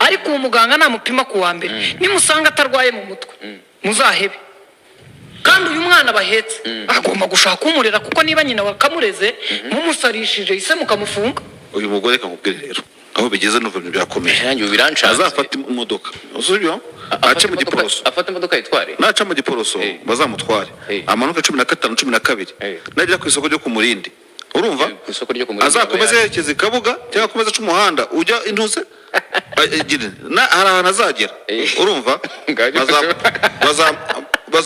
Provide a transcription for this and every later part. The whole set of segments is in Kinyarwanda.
Ariko uwo muganga namupima ku wa mbere, nimusanga atarwaye mu mutwe, muzahebe. Kandi uyu mwana bahetse agomba gushaka umurera, kuko niba nyina wakamureze mumusarishije ise mukamufunga. Uyu mugore, reka nkubwire rero aho bigeze, numva ibintu byakomeye. Nanjye ubu biranshanze. Azafata imodoka, usibyo ace mu Giporoso. Afata imodoka yitware. Naca mu Giporoso, bazamutware, amanuke 15, 12, nagera ku isoko ryo ku Murindi, urumva? Ku isoko ryo ku Murindi. Azakomeze yerekeza i Kabuga cyangwa akomeze aca umuhanda ujya intuze hari ahantu azagera, urumva?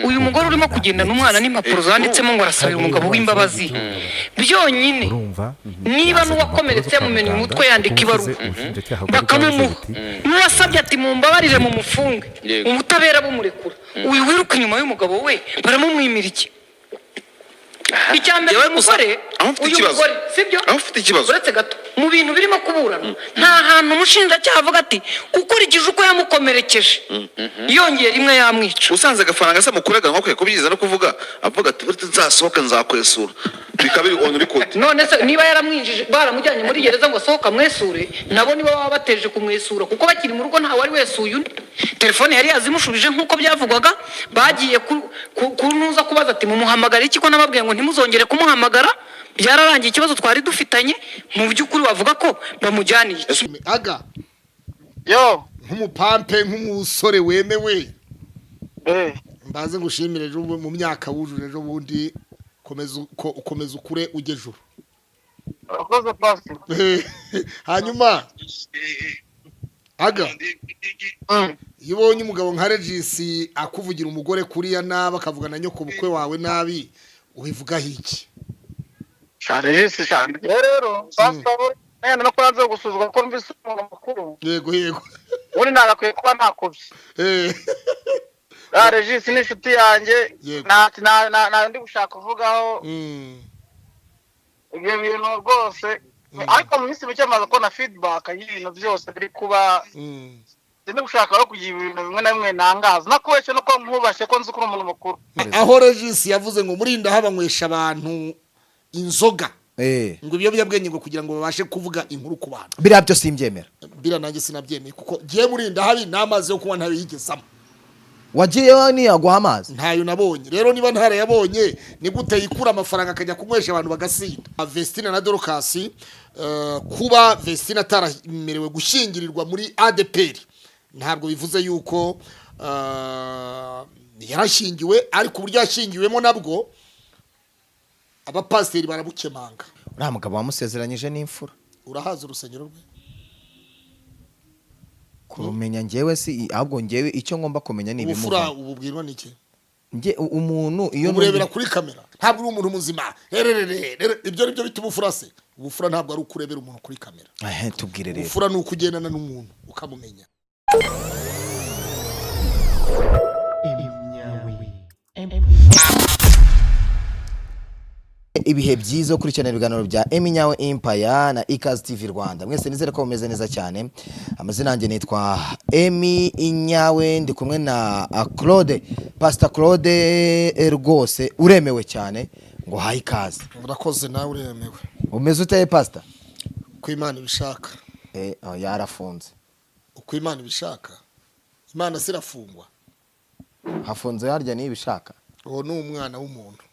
Uyu mugore urimo kugendana umwana n'impapuro zanditsemo ngo arasabira umugabo w'imbabazi byonyine, Urumva, niba yazanye n'uwakomeretse impapuro zo kwa yamumennye muganga, umutwe yandika kuko ibaruwa ubushize ubushinjacyaha bwari bakamumuha, bwavuze buti, n'uwasabye ati mumbabarire mumufunge, ubutabera bumurekura, uyu wiruka inyuma y'umugabo we baramumwimira iki? Icya mbere, Yewe uyu gusa, mugore, aho mfite uyu ikibazo. mugore, sibyo? Aho mfite ikibazo. Uretse gato, mu bintu birimo kuburana nta hantu umushinjacyaha avuga ati ukurikije uko yamukomerekeje, yongeye rimwe yamwica. Usanze agafaranga se mukureganwa akwiye kubyiza no kuvuga, avuga ati buretse nzasohoke nzakwesura, bikaba biri on record. None se niba yaramwinjije, baramujyanye muri gereza ngo asohoke amwesure, nabo nibo baba bateje kumwesura, kuko bakiri mu rugo ntawe wari wesuye undi. Telefone yari yazimushubije nk'uko byavugwaga. Bagiye ku ntuza kubaza ati mumuhamagara iki, ko nababwiye ngo ntimuzongere kumuhamagara, byararangiye ikibazo twari dufitanye. Mu by'ukuri wavuga ko bamujyaniye iki? Aga. Yo. Nk'umupampe, nk'umusore wemewe, mbaze ngushimire ejo mu myaka wujuje ejo bundi, komeza ukomeza ukure ujye ejuru. Urakoze, Pastor. Hanyuma aga, iyo ubonye umugabo nka Regis akuvugira umugore kuriya nabi, akavuga na nyoko bukwe wawe nabi, ubivugaho iki? Cyane Regis cyane rero, Pastor, nenda no kubanza gusuzugura ko numvise umuntu mukuru. Yego. Ubundi nagakwiye kuba nakubye. Ah, Regis ni inshuti yanjye. Nta ndi gushaka kuvugaho ibyo bintu rwose, ariko mu minsi mike amaze kubona feedback y'ibintu byose biri kuba. Sindi gushaka no kugira ibintu bimwe na bimwe ntangaza, nakubeshye nuko nkubashye ko nzi ko uri umuntu mukuru. Aho Regis yavuze ngo murinda habanywesha abantu inzoga, ngo ibiyobyabwenge, ngo kugira ngo babashe kuvuga inkuru ku bantu. Biriya byo simbyemera. Biriya nanjye sinabyemeye, kuko ngiye murinda habi n'amazi yo kunywa ntabiyigezamo. Wagiyeyo ntiyaguha amazi? Ntayo nabonye. Rero niba ntarayabonye, ni gute yikura amafaranga akajya kunywesha abantu bagasinda? Vestine na Dorcas, kuba Vestine ataramerewe gushyingirirwa muri ADEPR ntabwo bivuze yuko yarashyingiwe, ariko uburyo yashyingiwemo nabwo abapasiteri barabukemanga. Uriya mugabo wamusezeranyije n'imfura. Urahaza urusengero rwe? Kurumenya njyewe si, ahubwo njyewe icyo ngomba kumenya ni Ubufura ibimuvamo. ububwirwa n'iki? Njye umuntu iyo Uburebera kuri kamera? Ntabwo uri umuntu muzima. Rererere, ibyo ni byo bita ubufura se? Ubufura ntabwo ari ukurebera umuntu kuri kamera. Ehe, tubwire rero. Ubufura ni uko ugendana n'umuntu ukamumenya. Ibihe byiza ukurikirana ibiganiro bya Eminyawe Empire na Ikaze TV Rwanda. Mwese nizere ko mumeze neza cyane. Amazina yanjye nitwa Emi Inyawe, ndi kumwe na Claude, Pastor Claude. Rwose uremewe cyane, ngo haye ikaze. Urakoze, nawe uremewe. Umeze ute, Pastor? Uko Imana ibishaka. Oh, yarafunze. Uko Imana ibishaka. Imana sirafungwa. Hafunze harya niyo ibishaka? Uwo ni umwana w'umuntu.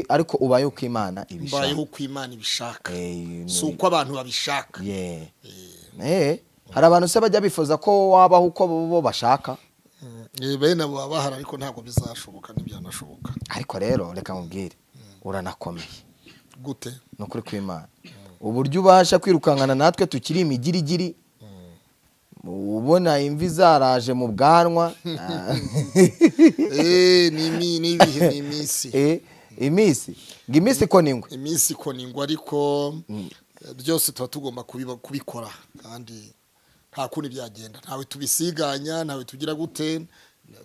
Ariko ubaye uko Imana ibishaka. Mbayeho uko Imana ibishaka, si uko abantu babishaka. Yeah. Hari abantu se bajya bifuza ko wabaho uko bo bashaka? Bene abo baba bahari, ariko ntabwo bizashoboka, ntibyanashoboka. Ariko rero reka mubwire, uranakomeye. Gute? Ni ukuri kw'Imana, uburyo ubasha kwirukankana natwe tukiri imigirigiri, ubona imvi zaraje mu bwanwa. Ni ibihe, ni iminsi. Iminsi ngo iminsi ko ningwe. Iminsi ko ningwe, ariko byose tuba tugomba kubikora, kandi nta kundi byagenda, ntawe tubisiganya, ntawe tugira gute,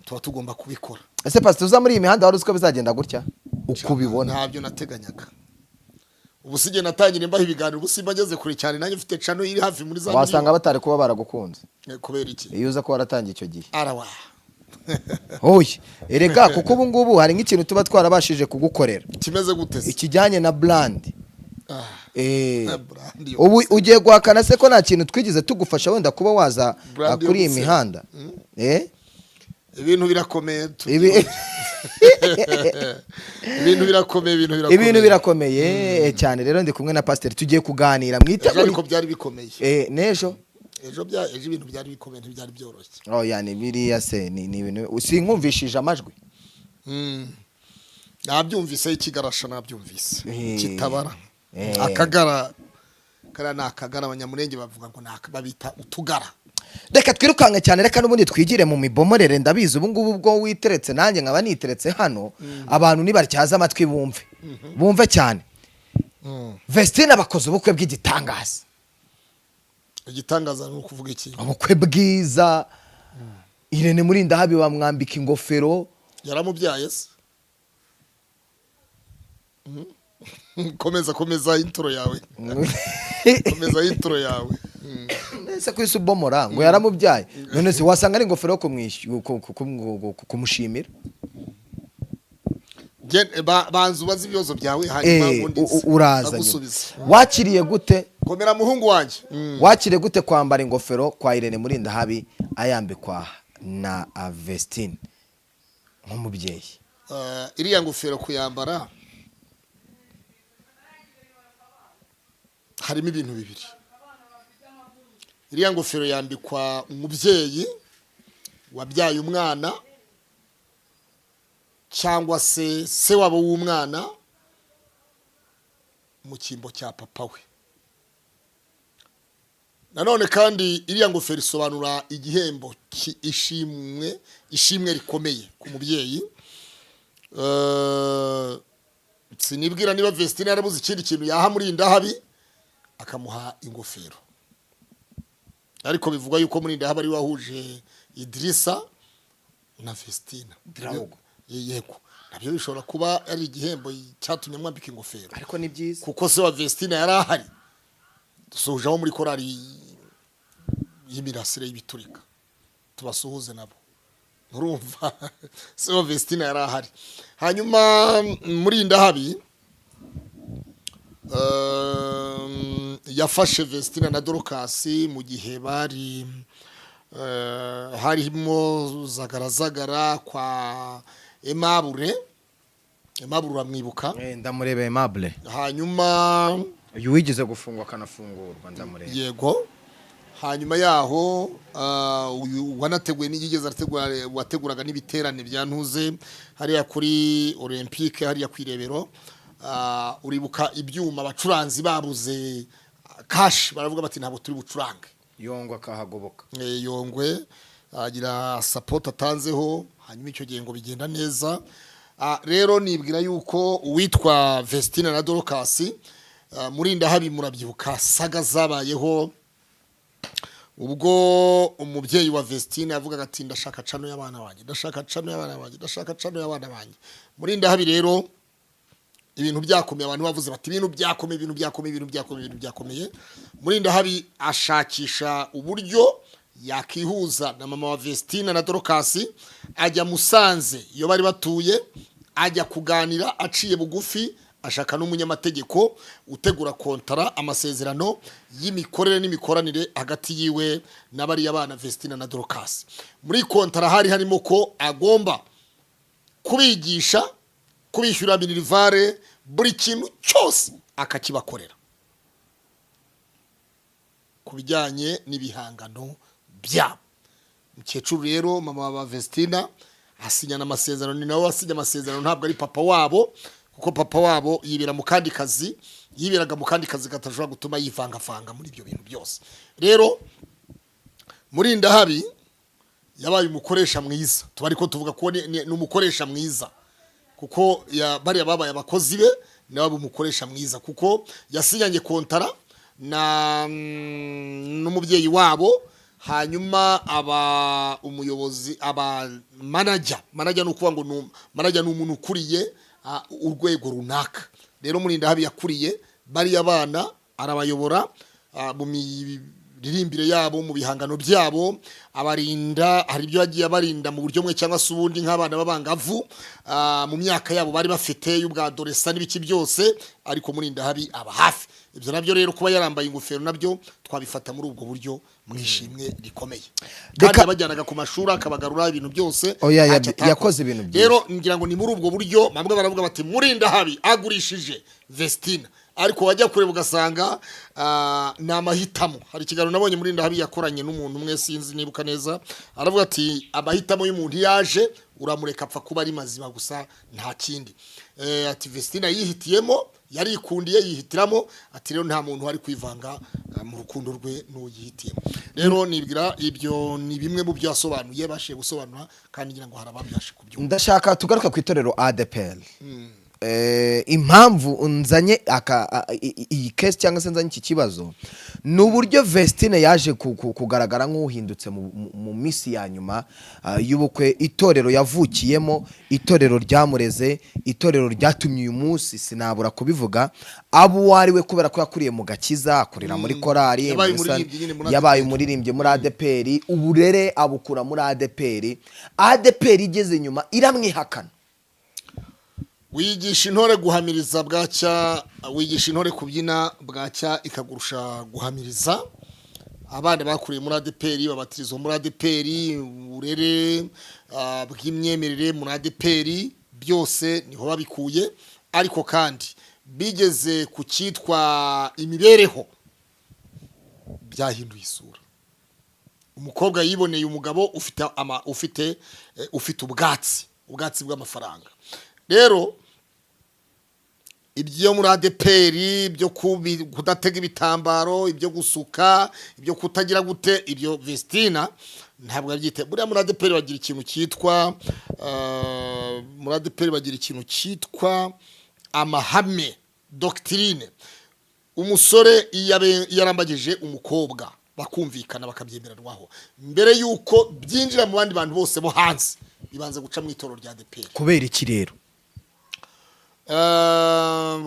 tuba tugomba kubikora. Ese Pastor, uza muri iyi mihanda wari uzi ko bizagenda gutya uko ubibona? Ntabyo nateganyaga. Ubu si jye natangiriye mbaha ibiganiro, ubu simba ngeze kure cyane, nanjye mfite channel iri hafi muri za Wasanga miliyoni. batari kuba baragukunze. Kubera iki? Iyo uza kuba waratangiye icyo gihe. Arawa. Oya, erega kuko ubu ngubu hari nk'ikintu tuba twarabashije kugukorera. Kimeze gute se? Ikijyanye na brand. Brand yo Ubu ugiye guhakana se ko nta kintu twigeze tugufasha wenda kuba waza Brand yo kuri iyi guseba. mihanda? Ibintu birakomeye. Ibintu birakomeye, ibintu birakomeye. Ibintu birakomeye cyane. Rero ndi kumwe na pasiteri, tugiye kuganira. Ejo Mwitegure. ariko byari bikomeye. N'ejo. Ejo ibintu byari bikomeye, ntibyari byoroshye. Oh, yani biriya se ni ibintu sinkumvishije amajwi. Nabyumvise, ikigarasha nabyumvise. Kitabara. Akagara kariya ni akagara, Abanyamurenge bavuga ngo babita utugara. Reka twirukanke cyane, reka n'ubundi twigire mu mibomorere. Ndabizi ubu ngubu ubwo witeretse nanjye nkaba niteretse hano, abantu nibatyaza amatwi bumve, bumve cyane. Vestine bakoze ubukwe bw'igitangaza. Igitangaza ni ukuvuga iki? Ubukwe bwiza, Irene Murindahabi bamwambika ingofero. Yaramubyaye se? Komeza, komeza intro yawe, komeza intro yawe. Ese ku isi ubomora ngo yaramubyaye, none se wasanga ari ingofero yo kumushimira? Banza ubaze ibibazo byawe, hanyuma ubundi Uraza nyuma. ndagusubiza. Wakiriye gute? Komera muhungu wanjye. Wakiriye gute kwambara ingofero kwa Irene Murindahabi ayambikwa na Vestine nk'umubyeyi? Iriya ngofero kuyambara harimo ibintu bibiri. Iriya ngofero yambikwa umubyeyi wabyaye umwana cyangwa se se wabo w'umwana mu cyimbo cya papa we. Nanone kandi iriya ngofero isobanura igihembo, ishimwe, ishimwe rikomeye ku mubyeyi. Sinibwira niba Vestine yarabuze ikindi kintu yaha Murindahabi akamuha ingofero, ariko bivugwa yuko Murindahabi ari we wahuje Idrissa na Vestine. Drago. Yego, nabyo bishobora kuba ari igihembo cyatumye amwambika ingofero. Ariko ni byiza. Kuko se wa Vestine yari ahari. Dusuhuje abo muri korali y'Imirasire y'Ibiturika, tubasuhuze nabo. Urumva, se wa Vestine yari ahari. Hanyuma Murindahabi yafashe Vestine na Dorcas mu gihe bari harimo zagarazagara kwa Aimable. Aimable uramwibuka? Ndamureba, Aimable. Hanyuma Uyu wigeze gufungwa akanafungurwa, ndamureba. Yego. Hanyuma yaho uyu wanateguye n'igigeze arategura, wateguraga n'ibiterane bya ntuze hariya kuri Olympique, hariya ku Irebero. Uribuka ibyuma abacuranzi babuze cash, baravuga bati ntabwo turi bucurange. Yongwa akahagoboka. Yongwe agira support atanzeho, hanyuma icyo gihe ngo bigenda neza. Rero nibwira yuko uwitwa Vestine na Dorcas, Murindahabi murabyibuka saga zabayeho ubwo umubyeyi wa Vestine yavugaga ati ndashaka channel y'abana banjye, ndashaka channel y'abana banjye, ndashaka channel y'abana banjye. Murindahabi rero ibintu byakomeye, abantu bavuze bati ibintu byakomeye, ibintu byakomeye, ibintu byakomeye, ibintu byakomeye. Murindahabi ashakisha uburyo yakihuza na mama wa Vestine na Dorcas, ajya Musanze iyo bari batuye, ajya kuganira aciye bugufi, ashaka n'umunyamategeko utegura kontara, amasezerano y'imikorere n'imikoranire hagati yiwe n'abariya bana Vestine na Dorcas. Muri kontara hari harimo ko agomba kubigisha, kubishyura minerivare, buri kintu cyose akakibakorera ku bijyanye n'ibihangano byabo. Umukecuru rero, mama wa Vestina, asinyana amasezerano. Ni nawe wasinye amasezerano, ntabwo ari papa wabo, kuko papa wabo yibera mu kandi kazi, yiberaga mu kandi kazi katashobora gutuma yivangavanga muri ibyo bintu byose. Rero Murindahabi yabaye umukoresha mwiza, tuba ariko tuvuga ko ni umukoresha mwiza, kuko bariya babaye abakozi be, nawe umukoresha mwiza, kuko yasinyanye kontara na n'umubyeyi wabo, hanyuma aba umuyobozi, aba manager. Manager ni ukuvuga ngo manager ni umuntu ukuriye urwego runaka. Rero Murindahabi yakuriye bariya bana, arabayobora mu miririmbire yabo, mu bihangano byabo, abarinda, hari ibyo yagiye abarinda mu buryo bumwe cyangwa se ubundi, nk'abana b'abangavu mu myaka yabo bari bafite y'ubwadoresa n'ibiki byose, ariko Murindahabi aba hafi. Ibyo nabyo rero, kuba yarambaye ingofero nabyo twabifata muri ubwo buryo, mu ishimwe rikomeye, kandi yabajyanaga ku mashuri akabagarura, ibintu byose Oya, ntacyo atakoze. Yakoze ibintu byinshi. Rero ngira ngo ni muri ubwo buryo bamwe baravuga bati Murindahabi agurishije Vestina, ariko wajya kureba ugasanga ni amahitamo. Hari ikiganiro nabonye Murindahabi yakoranye n'umuntu umwe, sinzi nibuka neza, aravuga ati amahitamo y'umuntu iyo yaje uramureka, apfa kuba ari mazima gusa, nta kindi. Ati Vestina yihitiyemo, yarikundiye, yihitiramo. Ati rero nta muntu wari kwivanga mu rukundo rwe n'uwo yihitiyemo. Rero nibwira ibyo ni bimwe mu byo yasobanuye, bashije gusobanura, kandi ngira ngo hari ababashe kubyumva. Ndashaka tugaruka ku itorero ADEPR. Impamvu nzanye iyi case cyangwa se nzanye iki kibazo ni uburyo Vestine yaje kugaragara nk'uhindutse mu minsi ya nyuma y'ubukwe. Itorero yavukiyemo, itorero ryamureze, itorero ryatumye uyu munsi, sinabura kubivuga, abo uwo ari we, kubera ko yakuriye mu gakiza, akurira muri korari, Yabaye muri umuririmbyi nyine muri yabaye ADEPR. umuririmbyi muri ADEPR, uburere abukura muri ADEPR. ADEPR igeze nyuma iramwihakana. Wigisha intore guhamiriza bwacya, wigisha intore kubyina bwacya ikagurusha guhamiriza. Abana bakuriye muri ADEPR, babatirizwa muri ADEPR, uburere bw'imyemerere muri ADEPR, byose niho babikuye, ariko kandi bigeze ku cyitwa imibereho byahinduye isura. Umukobwa yiboneye umugabo ufite ubwatsi bw'amafaranga. Rero ibyo muri ADEPR byo kudatega ibitambaro, ibyo gusuka, ibyo kutagira gute, ibyo Vestina ntabwo yabyite. Buriya muri ADEPR bagira ikintu cyitwa muri ADEPR bagira ikintu cyitwa amahame, doctrine. Umusore iyo yarambagije umukobwa, bakumvikana, bakabyemeranwaho, mbere y'uko byinjira mu bandi bantu bose bo hanze, bibanza guca mu itorero rya ADEPR. Kubera iki rero?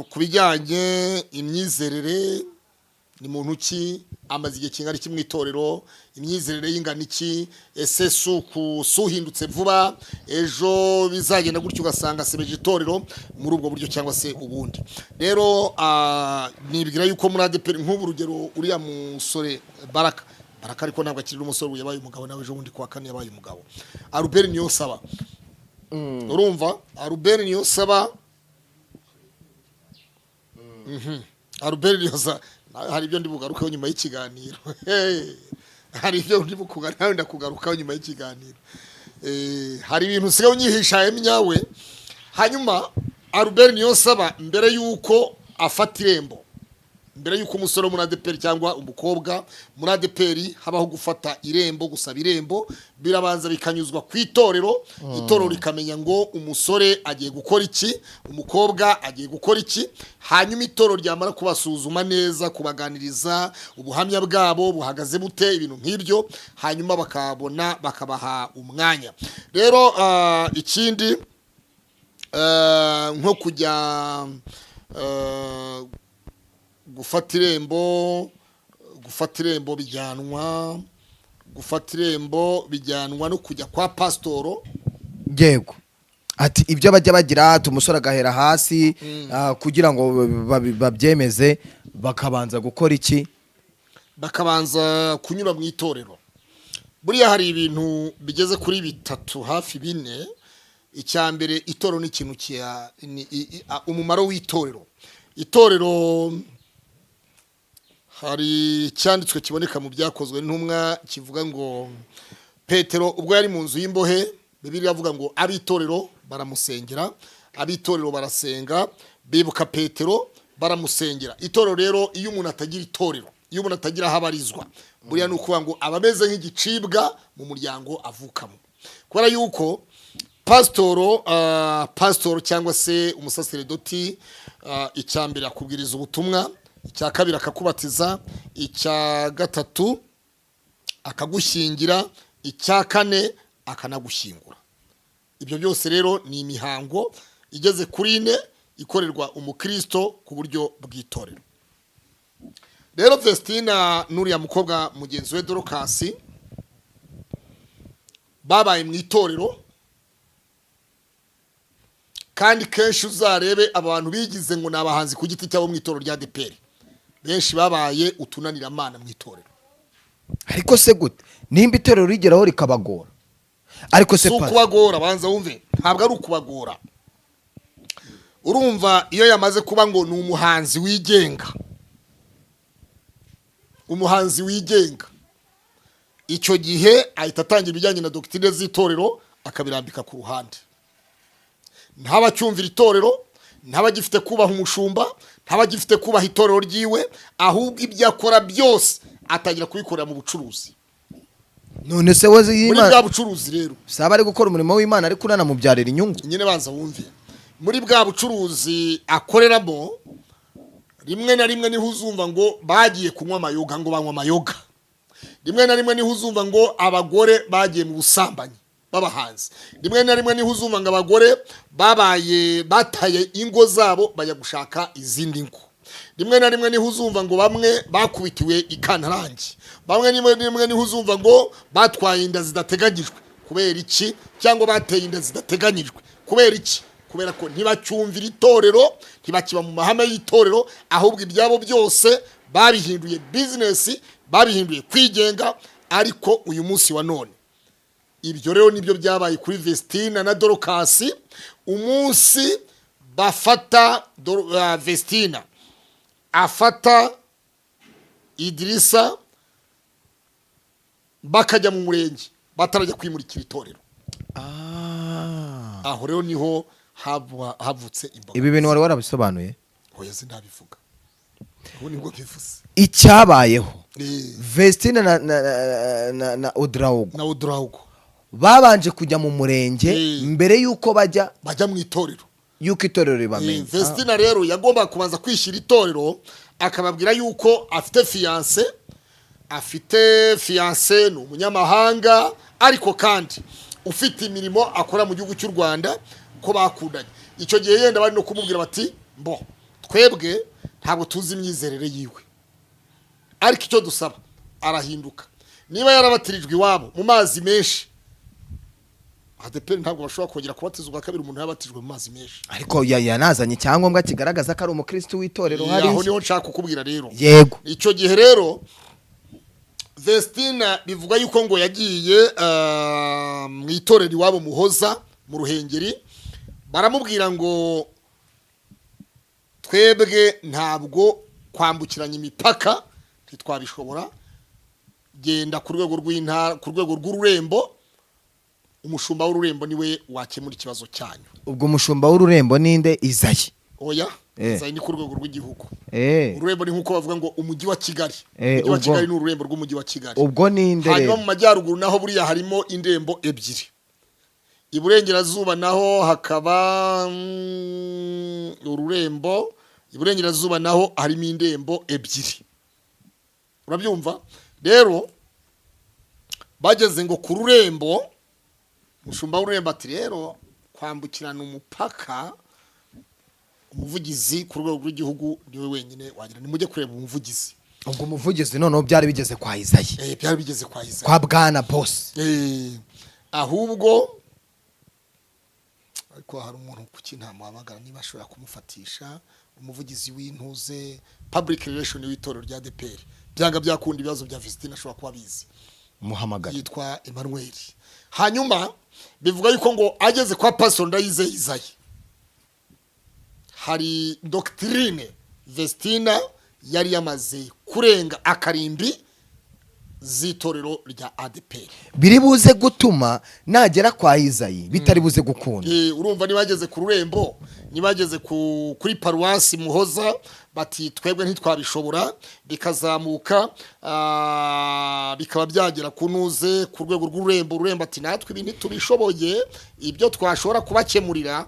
Ku bijyanye imyizerere, ni muntu ki, amaze igihe kingana iki mu itorero, imyizerere y'ingana iki, ese si uhindutse vuba ejo bizagenda gutyo ugasanga asebeje itorero muri ubwo buryo cyangwa se ubundi. Rero nibwira yuko muri ADEPR, nk'ubu urugero uriya musore Baraka, Baraka ariko ntabwo akiri umusore ubu, yabaye umugabo nawe, ejo bundi kuwa kane yabaye umugabo, Albert Niyonsaba. Urumva Albert Niyonsaba, Albert Niyonsaba, hari ibyo ndi bugarukeho nyuma y'ikiganiro. Hey, hari ibyo ndi bukugarukaho, ndakugarukaho nyuma y'ikiganiro. Hari ibintu usigaye unyihisha nyawe. Hanyuma Albert Niyonsaba, mbere y'uko afata irembo, mbere y'uko umusore wo muri ADEPR cyangwa umukobwa muri ADEPR habaho gufata irembo, gusaba irembo, birabanza bikanyuzwa ku itorero, itorero rikamenya ngo umusore agiye gukora iki, umukobwa agiye gukora iki. Hanyuma itorero ryamara kubasuzuma neza, kubaganiriza, ubuhamya bwabo buhagaze bute, ibintu nk'ibyo, hanyuma bakabona bakabaha umwanya. Rero ikindi nko kujya gufata irembo, gufata irembo bijyanwa no kujya kwa pasitoro. Yego, ati ibyo bajya bagira ati umusore agahera hasi, kugira ngo babyemeze bakabanza gukora iki? Bakabanza kunyura mu itorero. Buriya hari ibintu bigeze kuri bitatu, hafi bine. Icya mbere, itorero ni ikintu umumaro w'itorero. Itorero, hari icyanditswe kiboneka mu Byakozwe n'Intumwa kivuga ngo Petero ubwo yari mu nzu y'imbohe, Bibiliya avuga ngo ab'itorero baramusengera, ab'itorero barasenga, bibuka Petero baramusengera. Itorero rero, iyo umuntu atagira itorero, iyo umuntu atagira aho abarizwa, buriya ni ukuvuga ngo aba ameze nk'igicibwa mu muryango avukamo, kubera yuko pasitoro cyangwa se umusaseredoti, icya mbere akubwiriza ubutumwa, icya kabiri akakubatiza, icya gatatu akagushyingira, icya kane akanagushyingura. Ibyo byose rero ni imihango igeze kuri ine ikorerwa umukristo ku buryo bw'itorero. Rero Vestina n'uriya mukobwa mugenzi we Dorcas babaye mu itorero, kandi kenshi uzarebe abantu bigize ngo ni abahanzi ku giti cyabo mu itorero rya ADEPR, benshi babaye utunaniramana mu itorero. Ariko se gute nimba itorero rigeraho rikabagora? Ariko se Si ukubagora, banza wumve, ntabwo ari ukubagora. Urumva iyo yamaze kuba ngo ni umuhanzi wigenga, umuhanzi wigenga, icyo gihe ahita atangira ibijyanye na doctrine z'itorero akabirambika ku ruhande, ntaba acyumvira itorero, ntaba agifite kubaha umushumba, ntaba agifite kubaha itorero ryiwe, ahubwo ibyo akora byose atangira kubikorera mu bucuruzi. None se wowe Muri y'Imana bwa bucuruzi rero saba ari gukora umurimo w'Imana ariko unanamubyarira inyungu. Nyine banza wumve, muri bwa bucuruzi akoreramo, rimwe na rimwe niho uzumva ngo bagiye kunywa amayoga, ngo banywa amayoga. Rimwe na rimwe niho uzumva ngo abagore bagiye mu busambanyi b'abahanzi. Rimwe na rimwe niho uzumva ngo abagore babaye bataye ingo zabo bajya gushaka izindi ngo. Rimwe na rimwe niho uzumva ngo bamwe bakubitiwe ikantarange. Bamwe rimwe na rimwe niho uzumva ngo batwaye inda zidateganyijwe. Kubera iki? Cyangwa bateye inda zidateganyijwe. Kubera iki? Kubera ko ntibacyumvira itorero, ntibakiba mu mahame y'itorero, ahubwo ibyabo byose babihinduye bizinesi, babihinduye kwigenga. Ariko uyu munsi wa none, ibyo rero nibyo byabaye kuri Vestina na Dorcas. Umunsi bafata Vestina afata Idirisa bakajya mu murenge batarajya kwimurikira itorero, aho rero niho havutse imbaga. Ibi bintu wari warabisobanuye? Oya, sinabivuga, ubu nibwo bivuze. Icyabayeho, Vestine na Odraogo Na Odraogo babanje kujya mu murenge mbere y'uko bajya bajya mu itorero. Y'uko itorero ribamenya. Vestina rero yagombaga kubanza kwishyira itorero, akababwira yuko afite fiancé, afite fiancé ni umunyamahanga, ariko kandi ufite imirimo akora mu gihugu cy'u Rwanda, ko bakundanye. Icyo gihe yenda bari no kumubwira bati: "Mbo twebwe ntabwo tuzi imyizerere yiwe, ariko icyo dusaba arahinduka. Niba yarabatirijwe iwabo mu mazi menshi, ADEPR ntabwo bashobora kongera kubatiza ubwa kabiri umuntu yabatijwe mu mazi menshi." Ariko yanazanye icyangombwa kigaragaza ko ari umukristo w'itorero Aho hariya. niho nshaka kukubwira rero. Icyo gihe rero Vestina bivuga yuko ngo yagiye mu itorero iwabo Muhoza mu Ruhengeri, baramubwira ngo: "Twebwe ntabwo kwambukiranya imipaka ntitwabishobora, genda ku rwego rw'intara, ku rwego rw'ururembo, umushumba w'ururembo niwe wakemura ikibazo cyanyu." Ubwo umushumba w'ururembo ninde? Izayi? Oya. Izayi ni ku rwego rw'igihugu. Ururembo ni nk'uko bavuga ngo umujyi wa Kigali. Umujyi wa Kigali ni ururembo rw'umujyi wa Kigali. Ubwo ninde Hanyuma rero? mu majyaruguru naho buriya harimo indembo ebyiri, iburengerazuba naho hakaba ururembo, iburengerazuba naho harimo indembo ebyiri. Urabyumva rero, bageze ngo ku rurembo, umushumba w'ururembo ati: "Rero kwambukirana umupaka, umuvugizi ku rwego rw'igihugu niwe wenyine wagira, nimujye kureba umuvugizi." Ubwo umuvugizi noneho byari bigeze kwa Izayi? Byari bigeze kwa Izayi. Kwa bwana boss. Ahubwo ariko hari umuntu, kuki ntamuhamagara niba ashobora kumufatisha, umuvugizi w'intuze, public relation w'itorero rya ADEPR? Byanga byakunda ibibazo bya Vestine ashobora kuba abizi. Muhamagara. Yitwa Emmanuel. Hanyuma bivuga yuko ngo ageze kwa Pastor Ndayizeye Izayi, hari doctrine Vestina yari yamaze kurenga akarimbi z'itorero rya ADEPR. Biri buze gutuma nagera kwa Izayi bitari buze gukunda. Urumva niba bageze ku rurembo, niba bageze kuri paruwasi Muhoza bati: "Twebwe ntitwabishobora," bikazamuka, bikaba byagera ku ntuze, ku rwego rw'ururembo, ururembo ati: "Natwe ibi ntitubishoboye, ibyo twashobora kubakemurira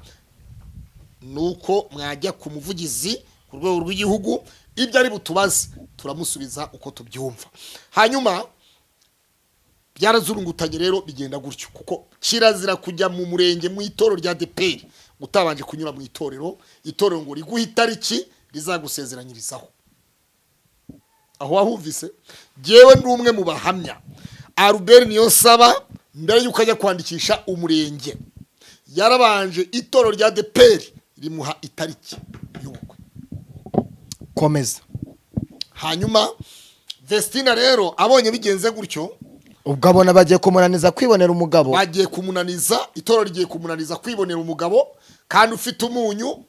ni uko mwajya ku muvugizi ku rwego rw'igihugu, ibyo ari butubaze turamusubiza uko tubyumva." Hanyuma byarazurungutanye rero bigenda gutyo, kuko kirazira kujya mu murenge mu itorero rya ADEPR utabanje kunyura mu itorero, itorero ngo riguhe itariki rizagusezeranyirizaho. Aho wahumvise, jyewe ndi umwe mu bahamya. Albert Niyonsaba mbere y'uko ajya kwandikisha umurenge, yarabanje itorero rya ADEPR rimuha itariki y'ubukwe. Komeza. Hanyuma Vestina rero abonye bigenze gutyo, Ubwo abona bagiye kumunaniza kwibonera umugabo. Bagiye kumunaniza, itorero rigiye kumunaniza kwibonera umugabo, kandi ufite umunyu,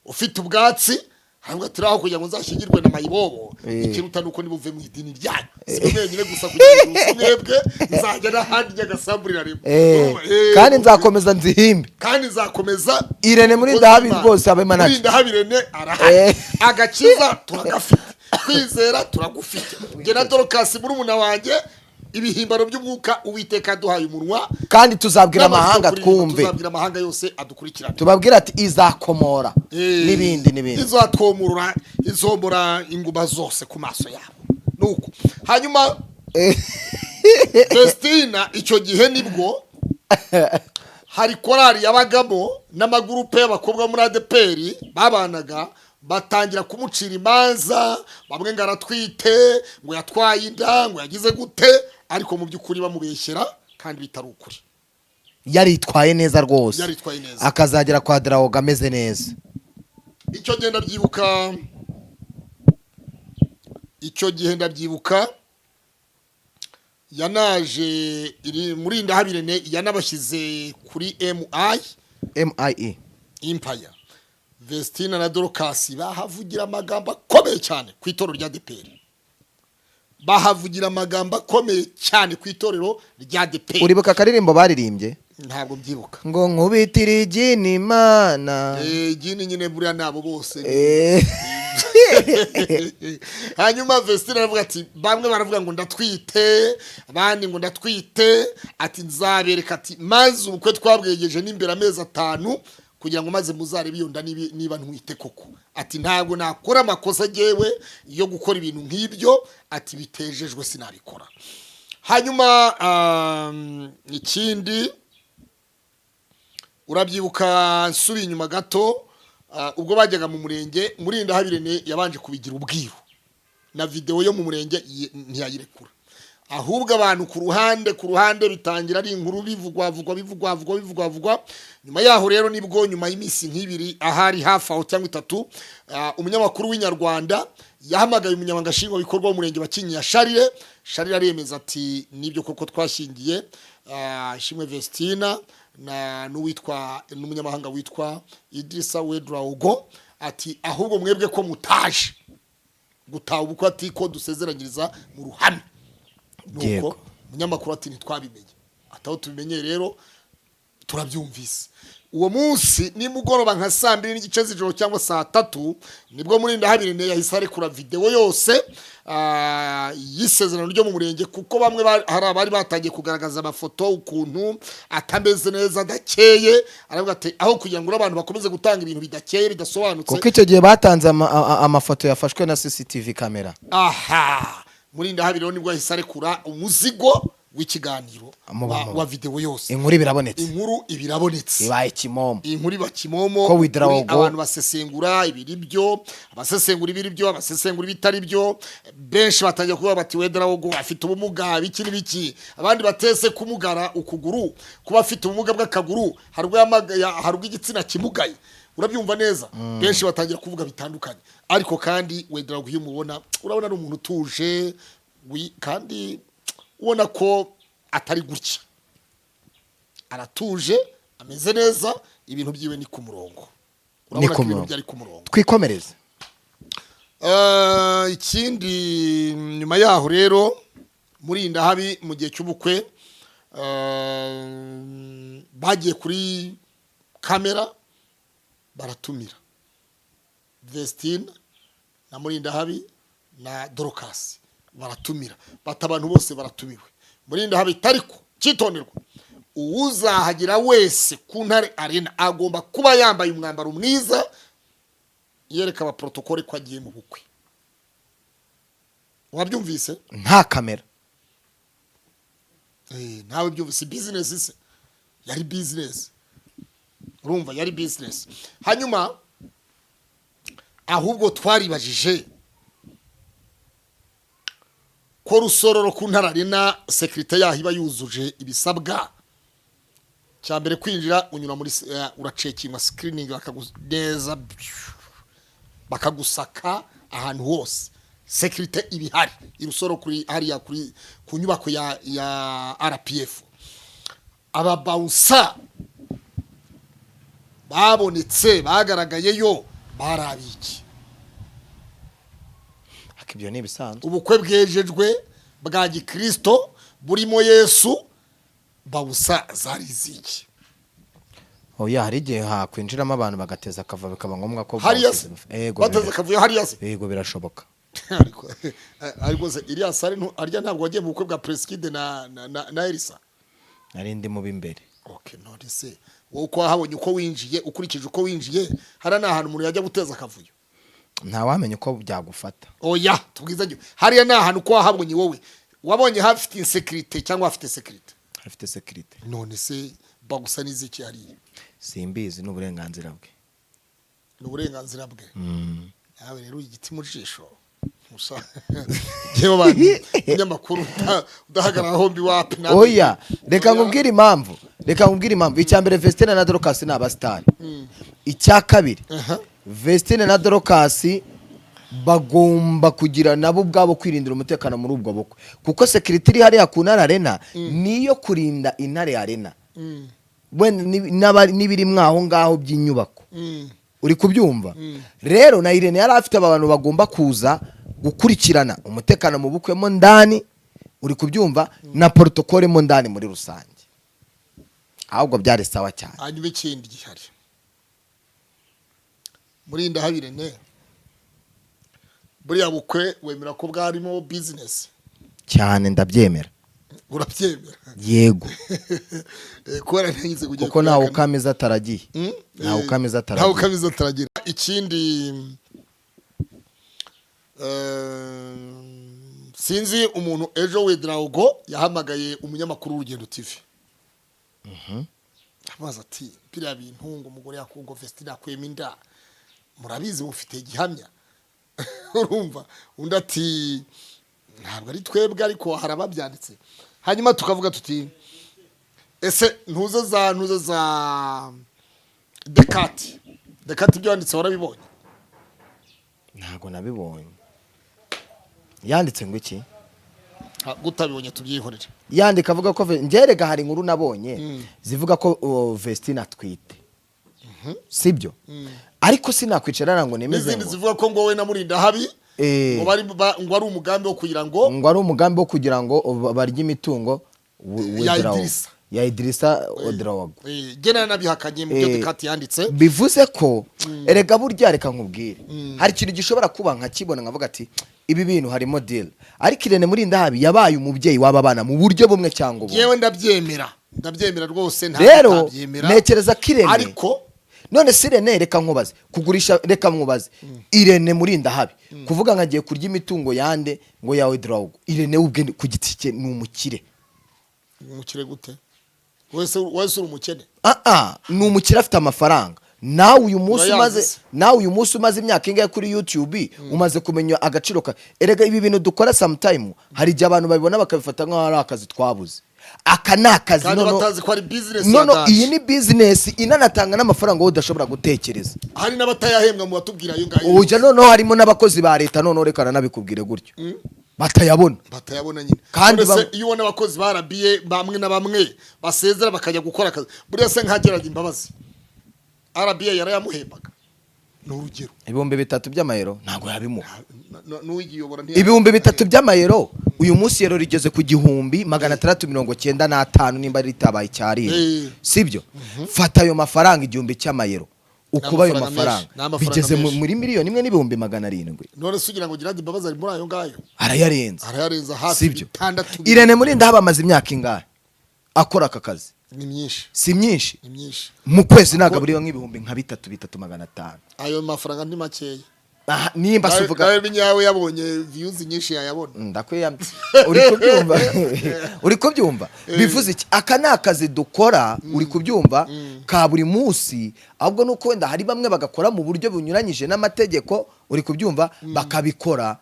ufite ubwatsi. Hanyuma turi aho kugira ngo nzashyingirwe na mayibobo, ikiruta nuko nibuve mu idini ryanyu, si mwe mwenyine gusa kugira ngo si mwebwe, nzajya n'ahandi nyagasamburira rimwe. Kandi nzakomeza nzihimbe. Kandi nzakomeza. Irene muri Ndahabi rwose abe manager. Muri Ndahabi Irene arahari. Agakiza turagafite, kwizera turagufite, njye na Dorokasi murumuna wanjye, ibihimbano by'umwuka Uwiteka yaduhaye umunwa. Kandi tuzabwira amahanga N'amatwi yo kuririmba, twumve. Tuzabwira amahanga yose adukurikirane. Tubabwira ati izakomora n'ibindi n'ibindi. Izatwomorora, izomora inguma zose ku maso yabo. Nuko hanyuma Vestina icyo gihe nibwo hari korali yabagamo n'amagurupe y'abakobwa muri ADEPR babanaga, batangira kumucira imanza, bamwe ngo aratwite, ngo yatwaye inda, ngo yagize gute, ariko mu by'ukuri bamubeshyera kandi bitari ukuri. Yaritwaye neza rwose. Yaritwaye neza. Akazagera kwa Drawoga ameze neza. Icyo gihe ndabyibuka, icyo gihe ndabyibuka, yanaje iri muri Ndahabirene, yanabashyize kuri MI MIE Empire. Vestina na Dorcas bahavugira amagambo akomeye cyane ku itorero rya ADEPR, bahavugira amagambo akomeye cyane ku itorero rya ADEPR. Uribuka akaririmbo baririmbye? Ntabwo mbyibuka. Ngo nkubitire igini Imana. Igini nyine buriya nabo bose. Hanyuma Vestina aravuga ati bamwe baravuga ngo ndatwite, abandi ngo ndatwite, ati nzabereka, ati maze ubukwe twabwegeje n'imbere amezi 5 kugira ngo maze muzarebe iyo nda niba ntwite koko, ati ntabwo nakora amakosa agewe yo gukora ibintu nk'ibyo, ati bitejejwe sinabikora. Hanyuma ikindi urabyibuka, nsubiye inyuma gato, ubwo bajyaga mu murenge, Murindahabirene yabanje kubigira ubwiru, na videwo yo mu murenge ntiyayirekura, ahubwo abantu ku ruhande ku ruhande bitangira ari inkuru, bivugwa vugwa, bivugwa vugwa, bivugwa vugwa. Nyuma yaho rero nibwo nyuma y'iminsi nk'ibiri ahari hafi aho cyangwa 3, umunyamakuru w'Inyarwanda yahamagaye umunyamabanga nshingwabikorwa w'umurenge wa Kinyinya, Sharire. Sharire aremeza ati nibyo koko twashyingiye Ishimwe Vestina na n'uwitwa n'umunyamahanga witwa Idrissa Wedraogo, ati ahubwo mwebwe ko mutaje gutaha ubukwe, ati ko dusezeranyiriza mu ruhame. Nuko umunyamakuru ati ntitwabimenye, ati aho tubimenye rero turabyumvise. Uwo munsi nimugoroba nka saa 2:30 z'ijoro cyangwa saa 3, nibwo muri Ndahabirene yahise arekura videwo yose y'isezerano ryo mu murenge, kuko bamwe hari abari batangiye kugaragaza amafoto ukuntu atameze neza, adakeye. Aravuga ati aho kugira ngo abantu bakomeze gutanga ibintu bidakeye, bidasobanutse. Kuko icyo gihe batanze amafoto yafashwe na CCTV kamera. Aha muri Ndahabirene nibwo yahise arekura umuzigo w'ikiganiro wa videwo yose. Inkuru birabonetse. Inkuru ibirabonetse. Ibaye kimomo. Inkuru iba kimomo. Ko Wedraogo. Abantu basesengura ibiri byo, abasesengura ibiri byo, abasesengura ibitari byo, benshi batangiye kuvuga bati Wedraogo afite ubumuga biki n'ibiki, abandi batese kumugara ukuguru, kuba afite ubumuga bw'akaguru, hari ubwo igitsina kimugaye, urabyumva neza. Benshi batangira kuvuga bitandukanye, ariko kandi Wedraogo iyo umubona urabona ari umuntu utuje, kandi ubona ko atari gutya, aratuje, ameze neza, ibintu byiwe ni ku murongo. Urabona Ni ko ku ibintu murongo. byari ku murongo. Twikomereze. Ikindi nyuma yaho rero muri Ndahabi mu gihe cy'ubukwe, bagiye kuri kamera baratumira Vestine na Murindahabi na Dorcas, baratumira bata abantu bose baratumiwe. Murindahabi tariko cyitonderwa, uwuzahagira wese ku Ntare Arena agomba kuba yambaye umwambaro mwiza, yereka abaprotokole ko agiye mu bukwe. Wabyumvise? Nta kamera. Nawe byumvise, business se yari business, urumva yari business. Hanyuma ahubwo twaribajije Ko Rusororo ku Ntare Arena sécurité yaho iba yuzuje ibisabwa. Cya mbere, kwinjira unyura muri uracheckinga, screening neza, bakagusaka ahantu hose, sécurité iba ihari i Rusoro kuri hariya kuri ku nyubako ya RPF. Aba bouncer babonetse bagaragayeyo barabiki? Ariko ibyo ni ibisanzwe. Ubukwe bwejejwe bwa gikristo burimo Yesu, bouncer zari iziki? Oya, hari igihe hakwinjiramo abantu bagateza akava, bikaba ngombwa ko Hariya se? Yego. Bateze akavuyo hariya se? Yego, birashoboka. Ariko se iriya salle arya ntabwo wagiye mu bukwe bwa Presikide na Elisa? Nari ndi mu b'imbere. Okay, none se wowe uko wahabonye, uko winjiye, ukurikije uko winjiye hariya, ni ahantu umuntu yajya guteza akavuyo? Ntawamenya uko byagufata. Oya, tubwizanye, hariya ni ahantu uko wahabonye, wowe wabonye hafite insécurité cyangwa hafite sécurité? Hafite sécurité. None se bouncer n'iziki hariya? Simbizi, ni uburenganzira bwe. Ni uburenganzira bwe. Nawe rero igiti mu jisho. Yewe, abantu umunyamakuru udahagarara hombi wapi nawe. Oya, reka nkubwire impamvu, reka nkubwire impamvu. Icya mbere, Vestine na Dorcas ni abasitari. Icya kabiri, Vestine na Dorcas bagomba kugira nabo ubwabo kwirindira umutekano muri ubwo bukwe, kuko sécurité iri hariya ku Ntare Arena niyo kurinda Intare Arena wenda n'ibiri mwaho ngaho by'inyubako. Uri kubyumva? Rero na Irene yari afite abantu bagomba kuza gukurikirana umutekano mu bukwe mo ndani, uri kubyumva, na protocole mo ndani muri rusange. Ahubwo byari sawa cyane. Hanyuma ikindi gihari muri Ndahabirene, buriya bukwe wemera ko bwarimo business? Cyane, ndabyemera. Urabyemera? Yego. Kubera ntiyize kujya Kuko ntawe kubihakana. ukameza ataragiye. Ntawe ukameza Ntawe ataragiye. ukameza ataragira. Ikindi, sinzi umuntu ejo Wedraugo yahamagaye umunyamakuru w'Urugendo TV, amaze ati: "Biriya bintu ngo umugore yakungo Vestine yakuyemo inda, murabizi, mufite gihamya?" Urumva, undi ati: "Ntabwo ari twebwe, ariko hari ababyanditse." Hanyuma tukavuga tuti: "Ese ntuze za Dekati ibyo yanditse warabibonye?" Ntabwo nabibonye. Yanditse ngo iki? Ah, gutabibonye tubyihorere. Yandika avuga ko njye hari inkuru nabonye zivuga ko Vestine atwite, sibyo? Ariko sinakwicara ngo nemeze N'izindi ngo zivuga ko ngo we na Murindahabi ngo bari ngo ari umugambi wo kugira ngo ngo ari umugambi wo kugira ngo barye imitungo Ya Ouedraogo. Idrissa. Ya Idrissa Ouedraogo. Jye nari nabihakanye mu byo Dekati yanditse. Bivuze ko erega burya, reka nkubwire, hari ikintu gishobora kuba nkakibona nkavuga ati: "Ibi bintu harimo deal." Ariko Irene Murindahabi yabaye umubyeyi w'aba bana mu buryo bumwe cyangwa ubundi. Yewe, ndabyemera, ndabyemera rwose, ntabwo Rero ntabyemera. ntekereza ko Irene, Ariko none se Irene, reka nkubaze, kugurisha, reka nkubaze, Irene Murindahabi kuvuga ngo agiye kurya imitungo yande, ngo yawe Drago, Irene we ubwe ku giti cye ni umukire. Umukire gute? Wese uri umukene? Ah ah, ni umukire, afite amafaranga. Nawe uyu munsi Urayazi umaze se? Nawe uyu munsi umaze imyaka ingahe kuri YouTube, umaze kumenya agaciro ka, erega ibi bintu dukora sometime hari igihe abantu babibona bakabifata nk'aho ari akazi twabuze. Aka ni akazi. Kandi Nono batazi ko ari business ya nono danger. Iyi ni business inanatanga n'amafaranga wowe udashobora gutekereza. Hari n'abatayahembwa mu batubwira ayo ngayo. Ujya noneho harimo n'abakozi ba leta, noneho reka nanabikubwire gutyo, batayabona. Batayabona nyine. Kandi None se iyo ubona abakozi ba RBA bamwe na bamwe basezera bakajya gukora akazi, buriya se nkageraga imbabazi RBA yarayamuhembaga? Ni urugero. 3000 by'amayero ntabwo yabimuha. N'uyiyobora 3000 by'amayero, uyu munsi yero rigeze ku 1695, nimba ritabaye icyarindwi. Sibyo? Fata ayo mafaranga, 1000 cy'amayero ukuba ayo Ni amafaranga mafaranga menshi, ni amafaranga bigeze menshi. muri 1,700,000. None se ugira ngo Gerard Imbabazi ari muri ayo ngayo? Arayarenze. Arayarenza hafi Sibyo? 6. Irene Murindahabi amaze imyaka ingahe akora aka kazi? Ni myinshi. Si myinshi? Ni myinshi. Mu kwezi ntabwo aburiwe nk'ibihumbi nka bitatu, 3500. Ayo mafaranga ni makeya. Aha, nimba se uvuga Nawe nyawe yabonye views nyinshi yayabona. Ndakwiyamye. Uri kubyumva? Uri kubyumva? Bivuze iki? Aka ni akazi dukora, uri kubyumva, ka buri munsi. Ahubwo nuko wenda hari bamwe bagakora mu buryo bunyuranyije n'amategeko, uri kubyumva, bakabikora.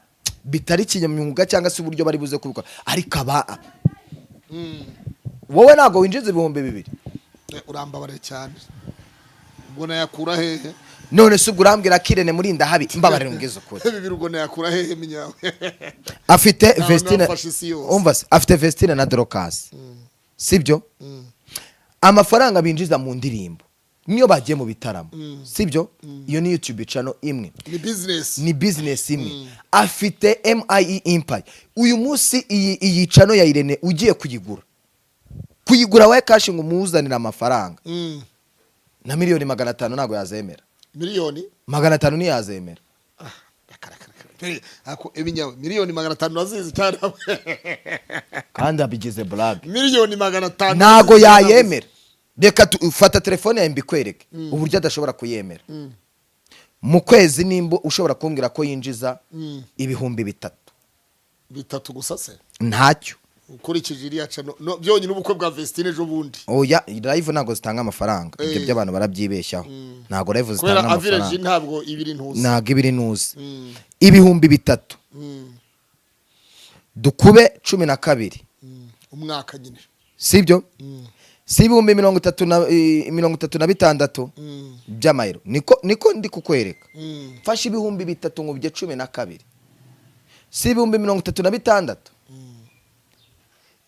Bitari kinyamwuga cyangwa se uburyo bari buze kubikora, ariko aba wowe ntabwo winjiza 2000. Urambabare cyane, ubwo nayakura hehe? None se ubwo urambwira ko Irene Murindahabi, mbabarira umbwize ukuri, 2000 ubwo nayakura hehe minyawe? Afite Nawe Vestine, nafashe isi yose. umva se, afite Vestine na Dorcas, sibyo? Amafaranga binjiza mu ndirimbo niyo bagiye mu bitaramo, sibyo? Iyo ni YouTube channel imwe. Ni business. Ni business imwe. Afite MIE Empire. Uyu munsi iyi channel ya Irene ugiye kuyigura we cash ngo umuzanire amafaranga, na miliyoni 500 ntabwo yazemera. Miliyoni? 500 ntiyazemera. Ako eminyawe, miliyoni 500 urazizi cyane. Kandi abigize blague. Miliyoni 500 Ntago urazizi cyane. yayemera. Reka fata telefone yawe mbikwereke uburyo adashobora kuyemera. Mu kwezi nimba ushobora kumbwira ko yinjiza 3000. 3 gusa se? Ntacyo. Ukurikije iriya channel no, byonyine ubukwe bwa Vestine ejo bundi. Oya, live ntabwo zitanga amafaranga ibyo. By'abantu barabyibeshyaho, ntabwo live Kubera zitanga average amafaranga. Ntabwo ibiri ntuzi. Ntabwo ibiri ntuzi. 3000 dukube 12. Umwaka nyine. Sibyo? Si ibihumbi mirongo itatu na 36 by'amayero? Niko ndi kukwereka. Mfashe 3000 nkubye 12, si 36,000?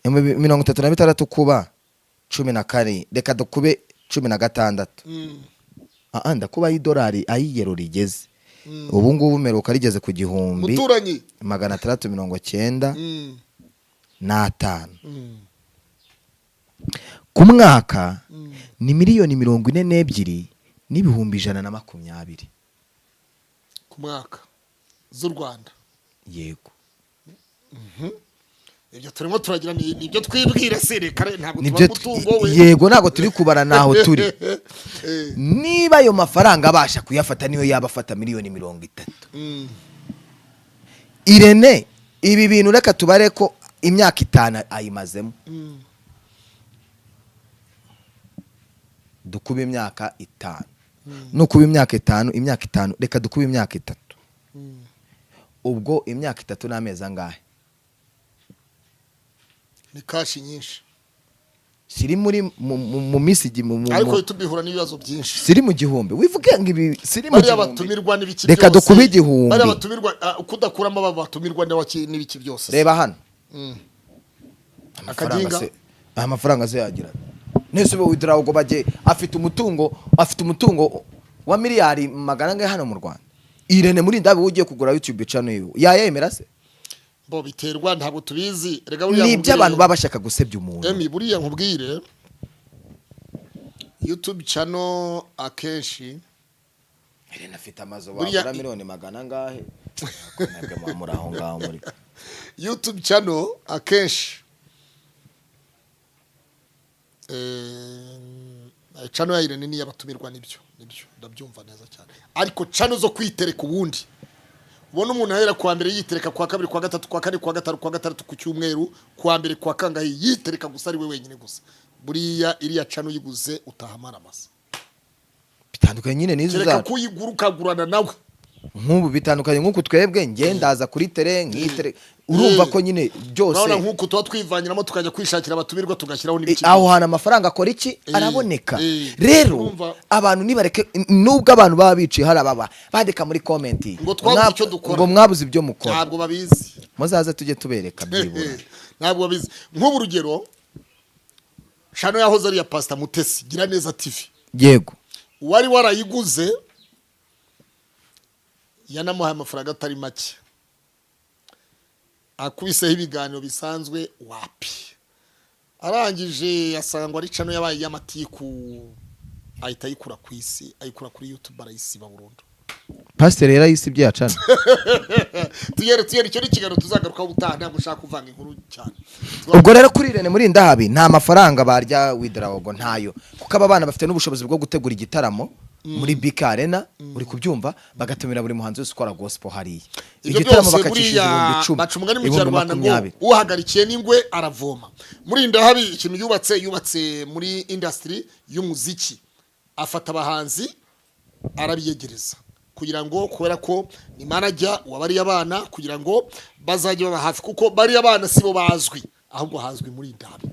36 kuba 14, reka dukube 16. Ah, ndakuba y'idolari ay'iyero rigeze ubu ngubu, meruka rigeze ku gihumbi Muturanyi. 695 ku mwaka, ni 42,120,000. Ku mwaka z'u Rwanda? Yego. Ibyo turimo turagira ni ibyo twibwira se, reka ntabwo Nibyo. tuba umutungo we. Yego, ntabwo turi kubara naho turi. Niba ayo mafaranga abasha kuyafata, niyo yaba afata miliyoni 30. Irene, ibi bintu reka tubare ko imyaka 5 ayimazemo. Dukube imyaka 5, nukuba imyaka 5, imyaka 5, reka dukube imyaka 3. Ubwo imyaka 3 n'amezi angahe? Ni cash nyinshi. Siri muri mu minsi Ariko tubihura n'ibibazo byinshi. Siri mu gihumbi, wivuge ngo ibi siri mu Bariya gihumbi. batumirwa n'ibiki Reka byose. dukube igihumbi. Bariya batumirwa, kudakuramo aba batumirwa n'ibiki byose. Reba hano. Amafaranga Akaginga. se, aya mafaranga se yagira nese ubu Ouedraogo bajye afite umutungo wa miliyari magana angahe hano mu Rwanda? Irene Murindahabi ugiye kugura YouTube channel yiwe yayemera se? Bo biterwa, ntabwo tubizi rega buriya. Ni iby'abantu Nkubwire- baba bashaka gusebya umuntu. Emi, buriya nkubwire, YouTube channel akenshi Irene afite amazu Buriya wagura miliyoni magana angahe? Mwebwe muba muri aho ngaho muri YouTube channel akenshi, channel ya Irene ni iy'abatumirwa, nibyo ndabyumva neza cyane, ariko channel zo kwitereka ubundi ubona umuntu ahera kuwa mbere yitereka, kuwa kabiri, kuwa gatatu, kuwa kane, kuwa gatanu, kuwa gatandatu, ku cyumweru, kuwa mbere, kuwa kangahe yitereka gusa ari we wenyine gusa, buriya iriya channel uyiguze utahamara amasa. Bitandukanye nyine n'izo Kereka zacu. kuyigura ukagurana nawe. Nk'ubu bitandukanye nk'uku twebwe nge ndaza kuri tere nk'itere, urumva ko nyine byose Urabona nk'uku tuba twivanyiramo tukajya kwishakira abatumirwa, tugashyiraho n'ibiki. Aho hantu amafaranga akora iki? Araboneka. Rero Urumva- abantu nibareke, nubwo abantu baba biciye hari ababa bandika muri comment Ngo twabuze icyo dukora. Ngo mwabuze ibyo mukora. Ntabwo babizi. Muzaze tujye tubereka byibura. Ntabwo babizi. Nk'ubu urugero, channel yahoze ari iya Pasita Mutesi, Gira Neza TV, uwari warayiguze yanamuhaye amafaranga atari make, akubiseho ibiganiro bisanzwe wapi, arangije asanga ari channel yabaye iy'amatiku, ahita ayikura ku isi, ayikura kuri YouTube, arayisiba burundu. Pasiteri yarayisibye yacana. Tugere icyo ni ikiganiro tuzagarukaho ubutaha, ntabwo ushaka kuvanga inkuru cyane. Ubwo rero kuri Irene Murindahabi nta mafaranga barya Ouedraogo, ntayo, kuko aba bana bafite n'ubushobozi bwo gutegura igitaramo muri BK Arena, uri kubyumva, bagatumira buri muhanzi wese ukora gospel hariya, Ibyo igitaramo byose bakakishyuza buriya 10,000, baca umugani mu ibihumbi Kinyarwanda ngo makumyabiri. uhagarikiye n'ingwe aravoma. Murindahabi ikintu yubatse muri industry y'umuziki, afata abahanzi arabiyegereza. Kugira ngo, kubera ko ni manager wa bariya bana, kugira ngo bazajye baba hafi, kuko bariya bana sibo bazwi, ahubwo hazwi Murindahabi.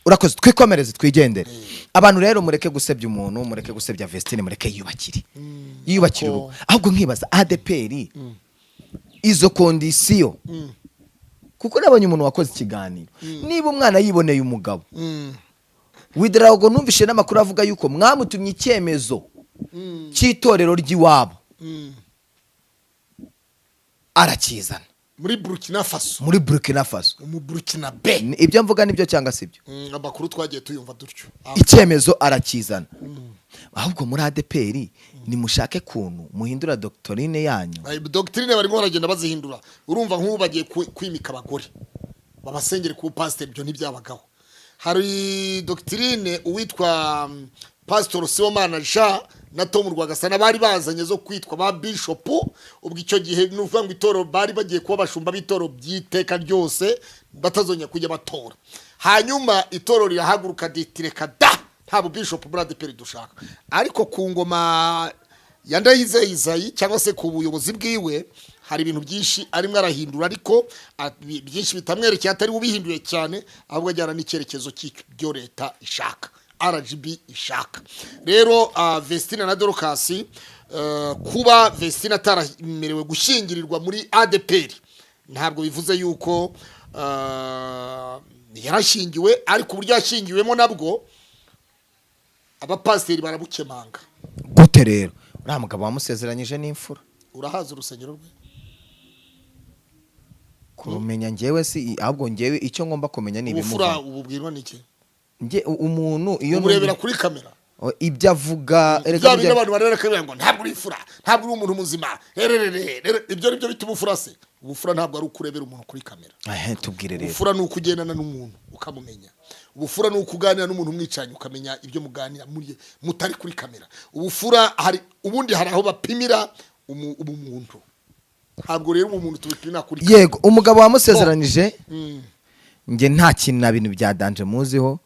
Urakoze, twikomereze, twigendere. Abantu rero, mureke gusebya umuntu, mureke gusebya Vestine, mureke yiyubakire, yiyubakire urugo. Ahubwo nkibaza ADPR izo condition, kuko nabonye umuntu wakoze ikiganiro, niba umwana yiboneye umugabo Ouedraogo, numvishe n'amakuru avuga yuko mwamutumye icyemezo cy'itorero ry'iwabo, arakizana. Muri Burkina Faso. Muri Burkina Faso. Mu Burkina be. Ibyo mvuga nibyo cyangwa si byo? Amakuru twagiye tuyumva dutyo. Icyemezo arakizana. Ahubwo muri ADPR nimushake kuntu muhindura doctrine yanyu. Ay, doctrine barimo baragenda bazihindura. Urumva nk'ubu bagiye kwimika abagore babasengere ku pasiteri, ibyo ntibyabagaho. Hari doctrine uwitwa Pastor Sibomana Jean na Tom Rwagasana bari bazanye zo kwitwa ba bishop. Ubwo icyo gihe ni ukuvuga ngo itoro bari bagiye kuba abashumba b'itoro by'iteka ryose, batazongera kujya batora. Hanyuma itoro rirahaguruka ritireka da, nta bishop muri ADPR dushaka. Ariko ku ngoma ya Ndayizeye Isaie, cyangwa se ku buyobozi bwiwe, hari ibintu byinshi arimo arahindura, ariko byinshi bitamwerekeye, atari ubihinduye cyane, ahubwo ajyana n'icyerekezo cy'ibyo leta ishaka, RGB ishaka. Rero Vestine na Dorcas, kuba Vestine ataramerewe gushyingirirwa muri ADPR ntabwo bivuze yuko yarashyingiwe, ariko uburyo yashyingiwemo nabwo abapasiteri barabukemanga. Gute rero? Uriya mugabo wamusezeranyije n'imfura. Urahaza urusengero rwe? Kurumenya njyewe si, ahubwo njyewe icyo ngomba kumenya ni Ubufura ibimuvamo. ububwirwa n'iki? Njye umuntu iyo Uburebera kuri kamera? O, ibyo avuga erega Bya bindi burya- abantu barebera kamera ngo ntabwo uri imfura, ntabwo uri umuntu muzima, rererere rere. Ibyo ni byo bita ubufura se? Ubufura ntabwo ari ukurebera umuntu kuri kamera. Ehe, tubwire rero. Ubufura ni uko ugendana n'umuntu ukamumenya. Ubufura ni uko uganira n'umuntu umwicanye, ukamenya ibyo muganira muri mutari kuri kamera. Ubufura hari ubundi, hari aho bapimira ubumuntu. Ntabwo rero ubumuntu tubipimira kuri kamera. Yego, umugabo wamusezeranyije, njye nta kintu na bintu bya danger muziho,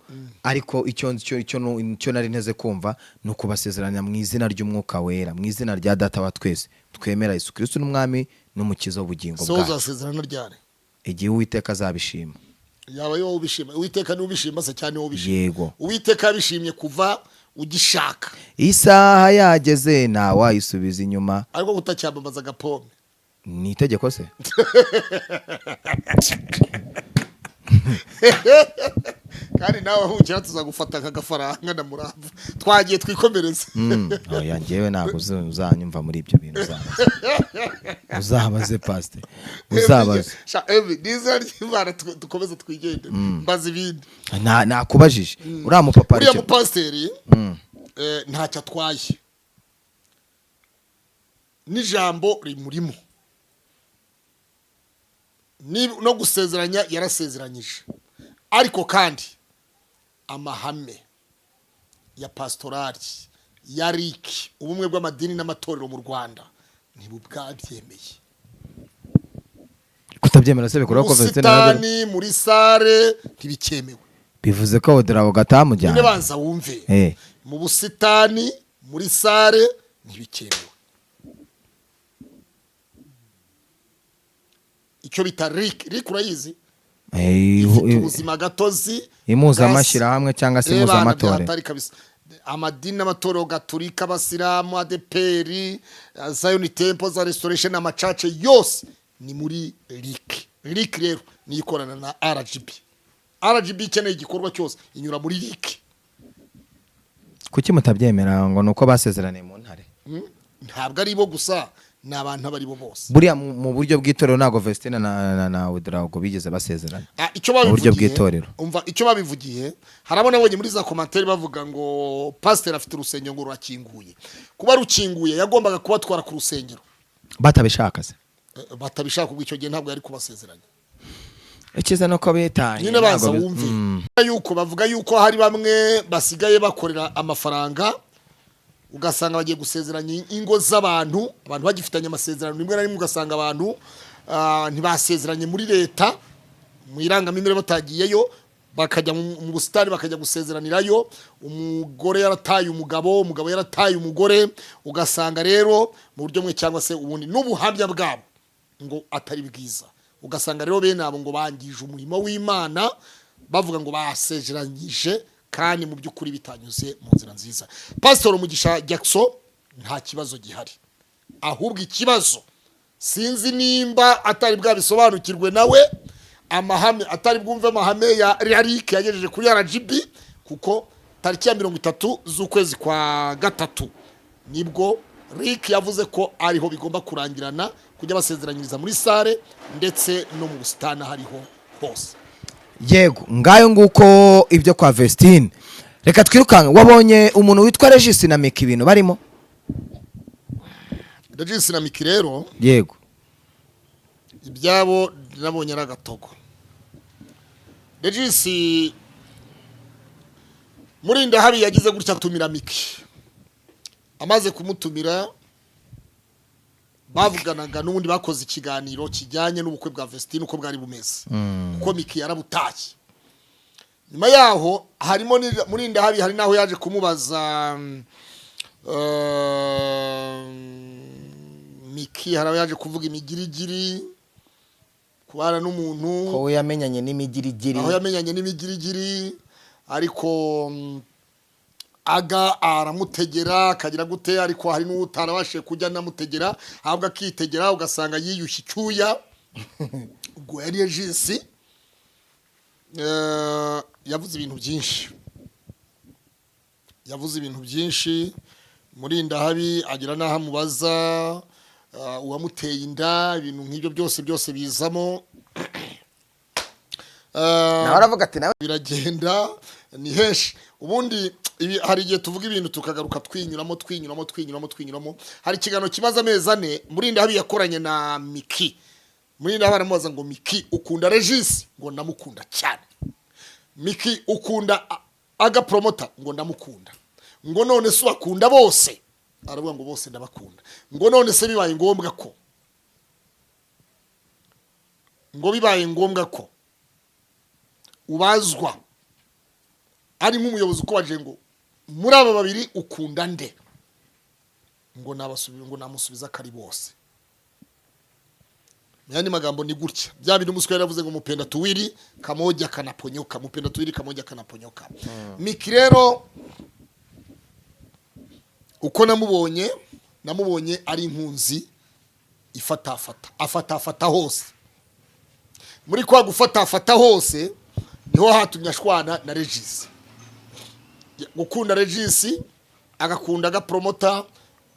ariko icyo nzi icyo nari nteze kumva ni ukubasezeranya mu izina ry'Umwuka Wera, mu izina rya Data wa twese twemera, Yesu Kristo n'Umwami n'Umukiza w'ubugingo So bwacu. Uzasezerana ryari? Igihe Uwiteka azabishima. Yaba yo ubishima, Uwiteka niwe ubishima se cyane? Wowe ubishima? Yego. Uwiteka yabishimye kuva ugishaka. Isaha yageze, ntawayisubiza inyuma. Ariko kutacyamamaza agapome? Ni itegeko se? Kandi nawe ahukira tuzagufata nk'agafaranga na murava. Twagiye, twikomereze. Oya, njyewe ntabwo uzanyumva muri ibyo bintu. Uzabaze, uzabaze pasite, uzabaze. Sha, Evi, ni izina ry'Imana, dukomeze twigendere, mbaza ibindi. Nakubajije uriya mupapa Uriya aricyo mupasiteri ntacyo atwaye n'ijambo rimurimo. No gusezeranya yarasezeranyije, ariko kandi amahame ya pastorali ya RIC, ubumwe bw'amadini n'amatorero mu Rwanda, ntibubwabyemeye. Kutabyemera se bikora ko Vestine na Ubusitani, muri salle, ntibikemewe. Bivuze ko Ouedraogo Nyine atamujyana? Banza wumve. Mu busitani, muri salle, ntibikemewe. Icyo bita RIC, RIC urayizi? Ifite ubuzima gatozi. Impuzamashyirahamwe cyangwa se Ebana, impuzamatorero. byahatari kabisa. Amadini n'amatorero, gaturika, abasilamu, ADPR, Zion Temple, za Restoration, amacace yose ni muri RIC. RIC rero niyo ikorana na RGB. RGB ikeneye igikorwa cyose inyura muri RIC. Kuki mutabyemera? Ngo ni uko basezeraniye mu ntare? Ntabwo ari bo gusa, ni abantu abo ari bo bose. Buriya mu buryo bw'itorero ntabwo Vestine na Ouedraogo bigeze basezerana Ah, icyo mu buryo babivugiye, bw'itorero. Umva icyo babivugiye. Hari abo nabonye muri za commentaire bavuga ngo pasiteri afite urusengero, ngo rurakinguye. Kuba rukinguye, yagombaga kubatwara ku rusengero. Batabishaka se? Batabishaka, ubwo icyo gihe ntabwo yari kubasezeranya. Icyiza ni uko bitaye. Nyine baza ntabwo wumve yuko bavuga yuko hari bamwe basigaye bakorera amafaranga, ugasanga bagiye gusezeranya ingo z'abantu, abantu bagifitanye amasezerano. Rimwe na rimwe ugasanga abantu ntibasezeranye muri leta, mu irangamimerere batagiyeyo. Bakajya mu busitani, bakajya gusezeranirayo, umugore yarataye umugabo, umugabo yarataye umugore. Ugasanga rero mu buryo bumwe cyangwa se ubundi n'ubuhamya bwabo ngo atari bwiza. Ugasanga rero bene abo ngo bangije umurimo w'Imana, bavuga ngo basezeranyije kandi mu by'ukuri bitanyuze mu nzira nziza. Pastor Mugisha Jackson, nta kibazo gihari, ahubwo ikibazo sinzi nimba atari bwabisobanukirwe nawe amahame, atari bwumve amahame ya RIC yagejeje kuri RGB, kuko tariki ya 30 z'ukwezi kwa gatatu nibwo RIC yavuze ko ariho bigomba kurangirana, kujya basezeranyiriza muri salle ndetse no mu busitani aho ariho hose. Yego, ngayo nguko ibyo kwa Vestine. Reka twirukanke. Wabonye umuntu witwa Regis na Miki, ibintu barimo? Regis na Miki rero, ibyabo nabonye ari agatogo. Regis Murindahabi yagize gutya atumira Miki. Amaze kumutumira, bavuganaga n'ubundi, bakoze ikiganiro kijyanye n'ubukwe bwa Vestine uko bwari bumeze, kuko Miki yarabutashye. Nyuma yaho harimo Murindahabi, hari n'aho yaje kumubaza Miki, hari aho yaje kuvuga imigirigiri, kubana n'umuntu ko we yamenyanye n'imigirigiri. Aho yamenyanye n'imigirigiri, ariko aga aramutegera akagira gute, ariko hari n'utarabashije kujya anamutegera, ahubwo akitegera, ugasanga yiyushye icyuya. Ubwo yari Regis. Yavuze ibintu byinshi, yavuze ibintu byinshi. Murindahabi agira n'aho amubaza uwamuteye inda, ibintu nk'ibyo byose byose bizamo. Nawe aravuga ati nawe Biragenda ni henshi. Ubundi hari igihe tuvuga ibintu tukagaruka twinyuramo, twinyuramo, twinyuramo, twinyuramo. Hari ikiganiro kimaze amezi 4 Murindahabi yakoranye na Miki. Murindahabi aramubaza ngo: "Miki, ukunda Regis?" Ngo: "Ndamukunda cyane." "Miki, ukunda Aga Promota?" Ngo: "Ndamukunda." Ngo: "None se ubakunda bose?" Aravuga ngo: "Bose ndabakunda." Ngo: "None se bibaye ngombwa ko", ngo "bibaye ngombwa ko ubazwa ari nk'umuyobozi ukubajije ngo muri aba babiri ukunda nde?" Ngo nabasubiza, ngo namusubiza ko ari bose. Mu yandi magambo ni gutya bya bindi umuswa yaravuze ngo mupenda tuwili kamoja kanaponyoka, mupenda tuwili kamoja kanaponyoka. Miki rero uko namubonye, namubonye ari inkunzi ifatafata, afatafata hose. Muri kwa gufatafata hose niho hatumye ashwana na Regis. Gukunda Regis, agakunda Agapromota,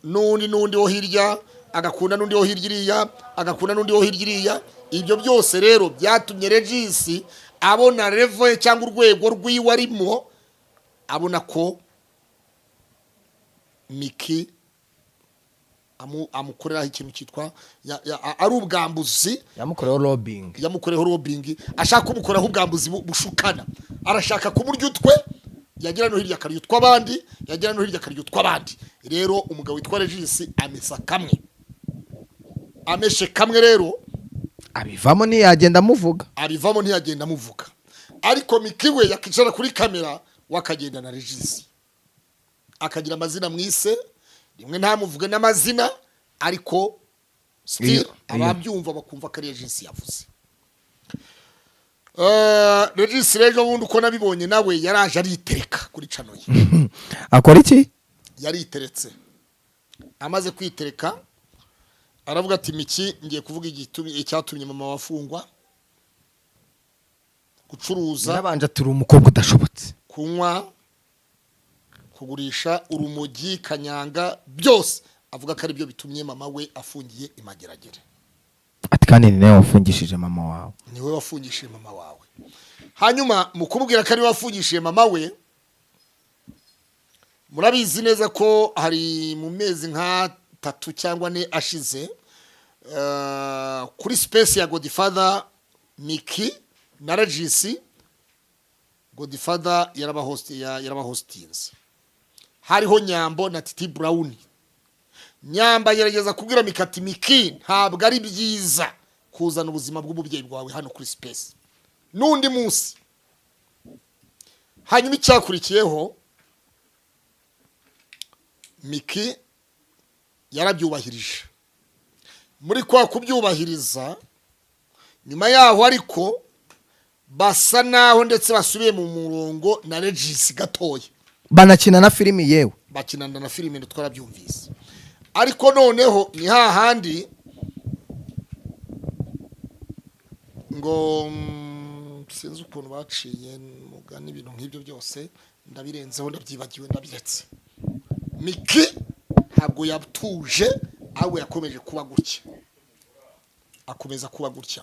n'undi n'undi wo hirya, agakunda n'undi wo hirya iriya, agakunda n'undi wo hirya iriya. Ibyo byose rero byatumye Regis abona level ye cyangwa urwego rw'iwe arimo, abona ko Miki amukoreraho ikintu cyitwa ari ubwambuzi. Yamukoreyeho lobbying. Yamukoreyeho lobbying, ashaka kumukoraho ubwambuzi bushukana. Arashaka kumurya utwe, yagira no hirya akarya utw'abandi, yagira no hirya akarya utw'abandi. Rero umugabo witwa Regis amesa kamwe, ameshe kamwe rero. Abivamo, ntiyagenda amuvuga. Abivamo, ntiyagenda amuvuga. Ariko Miki we yakicara kuri kamera, wakagenda na Regis, akagira amazina mwise rimwe ntamuvuge n'amazina, ariko still ababyumva bakumva ko ari Regis yavuze. Regis rero bundi uko nabibonye, nawe yaraje aritereka kuri channel ye. Akora iki? Yariteretse. Amaze kwitereka aravuga ati: "Miki, ngiye kuvuga icyatumye mama wafungwa, gucuruza." Yarabanje turi umukobwa udashobotse. Kunywa, kugurisha urumogi, kanyanga, byose avuga ko aribyo bitumye mama we afungiye imageragere. Ati kandi ni nawe wafungishije mama wawe. Niwe wafungishije mama wawe. Hanyuma mu kumubwira ko ariwe wafungishije mama we, murabizi neza ko hari mu mezi nka 3 cyangwa 4 ashize, kuri space ya Godfather, Miki na Regis, Godfather yarabahostinze. Hariho Nyambo na Titi Brown. Nyambo agerageza kubwira Miki ati: "Miki, ntabwo ari byiza kuzana ubuzima bw'umubyeyi bwawe hano kuri space." N'undi munsi Hanyuma icyakurikiyeho, Miki yarabyubahirije. Muri kwa kubyubahiriza, nyuma yaho ariko basa naho ndetse basubiye mu murongo na Regis gatoya. Banakina na filimi yewe. Bakinana na filime, twarabyumvise. Ariko noneho ni hahandi ngo sinzi ukuntu baciye mugani, ibintu nk'ibyo byose ndabirenzeho, ndabyibagiwe, ndabiretse. Miki ntabwo yatuje, ahubwo yakomeje kuba gutya, akomeza kuba gutya,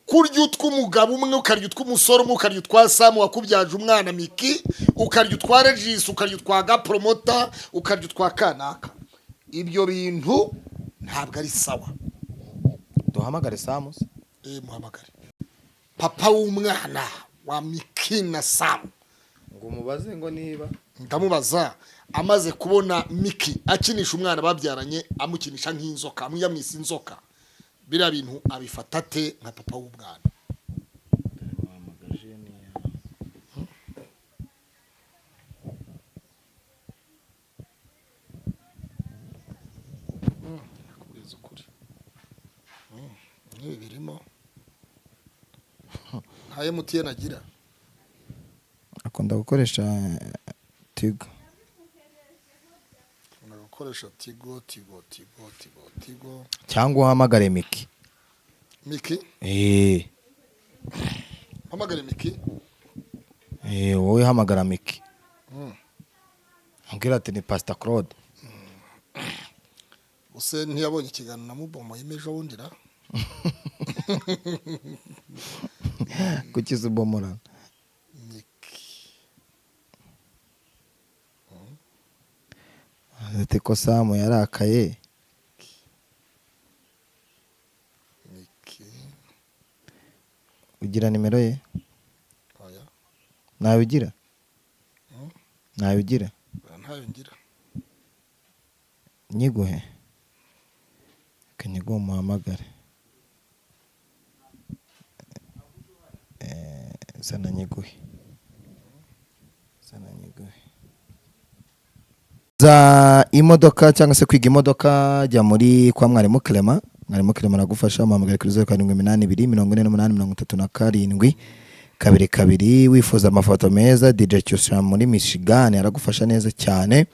kurya utw'umugabo umwe, ukarya utw'umusore umwe, ukarya utwa Samu wakubyaje umwana Miki, ukarya utwa Regis, ukarya utwa Gapromota, ukarya utwa kanaka. Ibyo bintu ntabwo ari sawa. Duhamagare Samu se? Muhamagare papa w'umwana wa Miki na Samu. Ngo umubaze ngo niba Ndamubaza amaze kubona Miki akinisha umwana babyaranye, amukinisha nk'inzoka, amwiyamwisa inzoka, biriya bintu abifata ate nka papa w'umwana? Nakubwiza ukuri, nk'ibi birimo nta MTN agira. Akunda gukoresha Tigo. Akunda gukoresha Tigo, Tigo, Tigo, Tigo, Tigo. Cyangwa uhamagare Miki. Miki? Eh. Mpamagare Miki? Eh, wowe hamagara Miki. Ambwira ati ni Pastor Claude. Use ntiyabonye ikiganiro na Mubomo ejo bundi ra? Kuki ubomora? Miki. Ati ko Samu yarakaye. Miki. Ugira nimero ye? Oya. Nawe ugira? Nawe ugira? Ntayo ngira. Nyiguhe. Kanyiguhe umuhamagare. Zana nyiguhe. Zana nyiguhe. Za imodoka cyangwa se kwiga imodoka, jya muri kwa Mwarimu Clement. Mwarimu Clement aragufasha. Muhamagare kuri 0782 48 37 22. Wifuza amafoto meza, DJ Cyusa muri Michigan aragufasha neza cyane.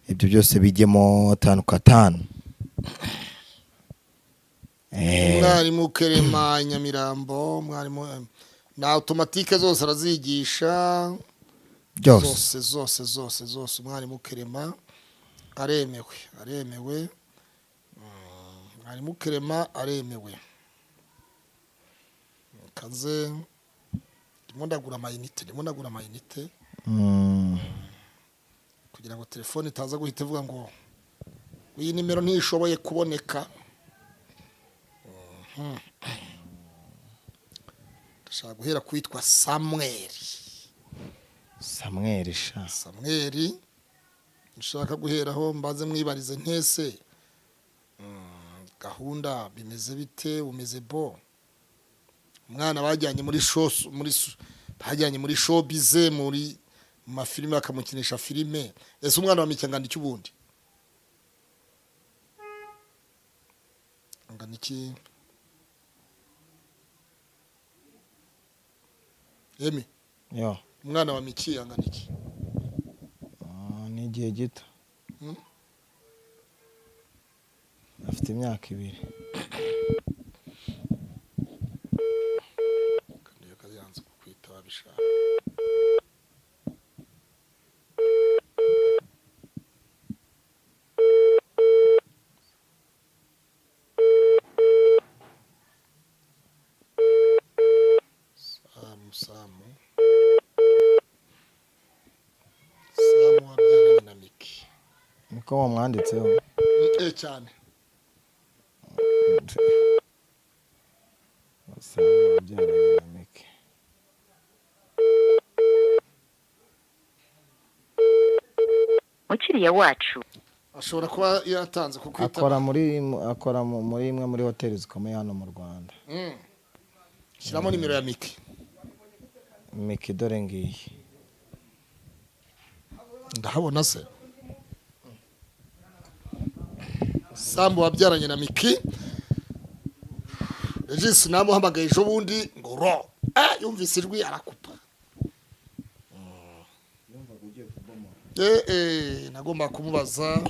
Ibyo byose bijyemo 5 kwa 5. Umwarimu Kerema Nyamirambo, mwarimu na automatique zose arazigisha. Byose. Zose, zose, zose, zose. Umwarimu Kerema aremewe, aremewe. Mwarimu Kerema aremewe. Kaze ndimo ndagura amayinite, ndimo ndagura amayinite kugira ngo telefone itaza guhita ivuga ngo iyi nimero ntishoboye kuboneka. Ndashaka guhera kwitwa Samuel. Samuel sha. Samuel nshaka guheraho, mbaze mwibarize ntese gahunda bimeze bite, umeze bo umwana bajyanye muri show, muri bajyanye muri showbiz, muri mafilime, bakamukinisha filime. Ese umwana wa Miki angana iki ubundi? Angana iki? Emi? Yo. Umwana wa Miki angana iki? Ni igihe gito. Afite imyaka 2. Niyo kayanze kukwitaba bishaka. Samu, Samu, Samu wabyaranye na Miki. Niko wamwanditseho. Cyane. Samu wabyaranye na Miki. Mukiriya wacu Ashobora kuba yatanze kukwitaba. Akora muri imwe muri hoteli zikomeye hano mu Rwanda. Shyiramo nimero ya Miki. Miki dore ngiyi. Ndahabona se Sambu wabyaranye na Miki. Regis namuhamagaye ejo bundi ngo ro, yumvise ijwi arakupa. Nagomba kumubaza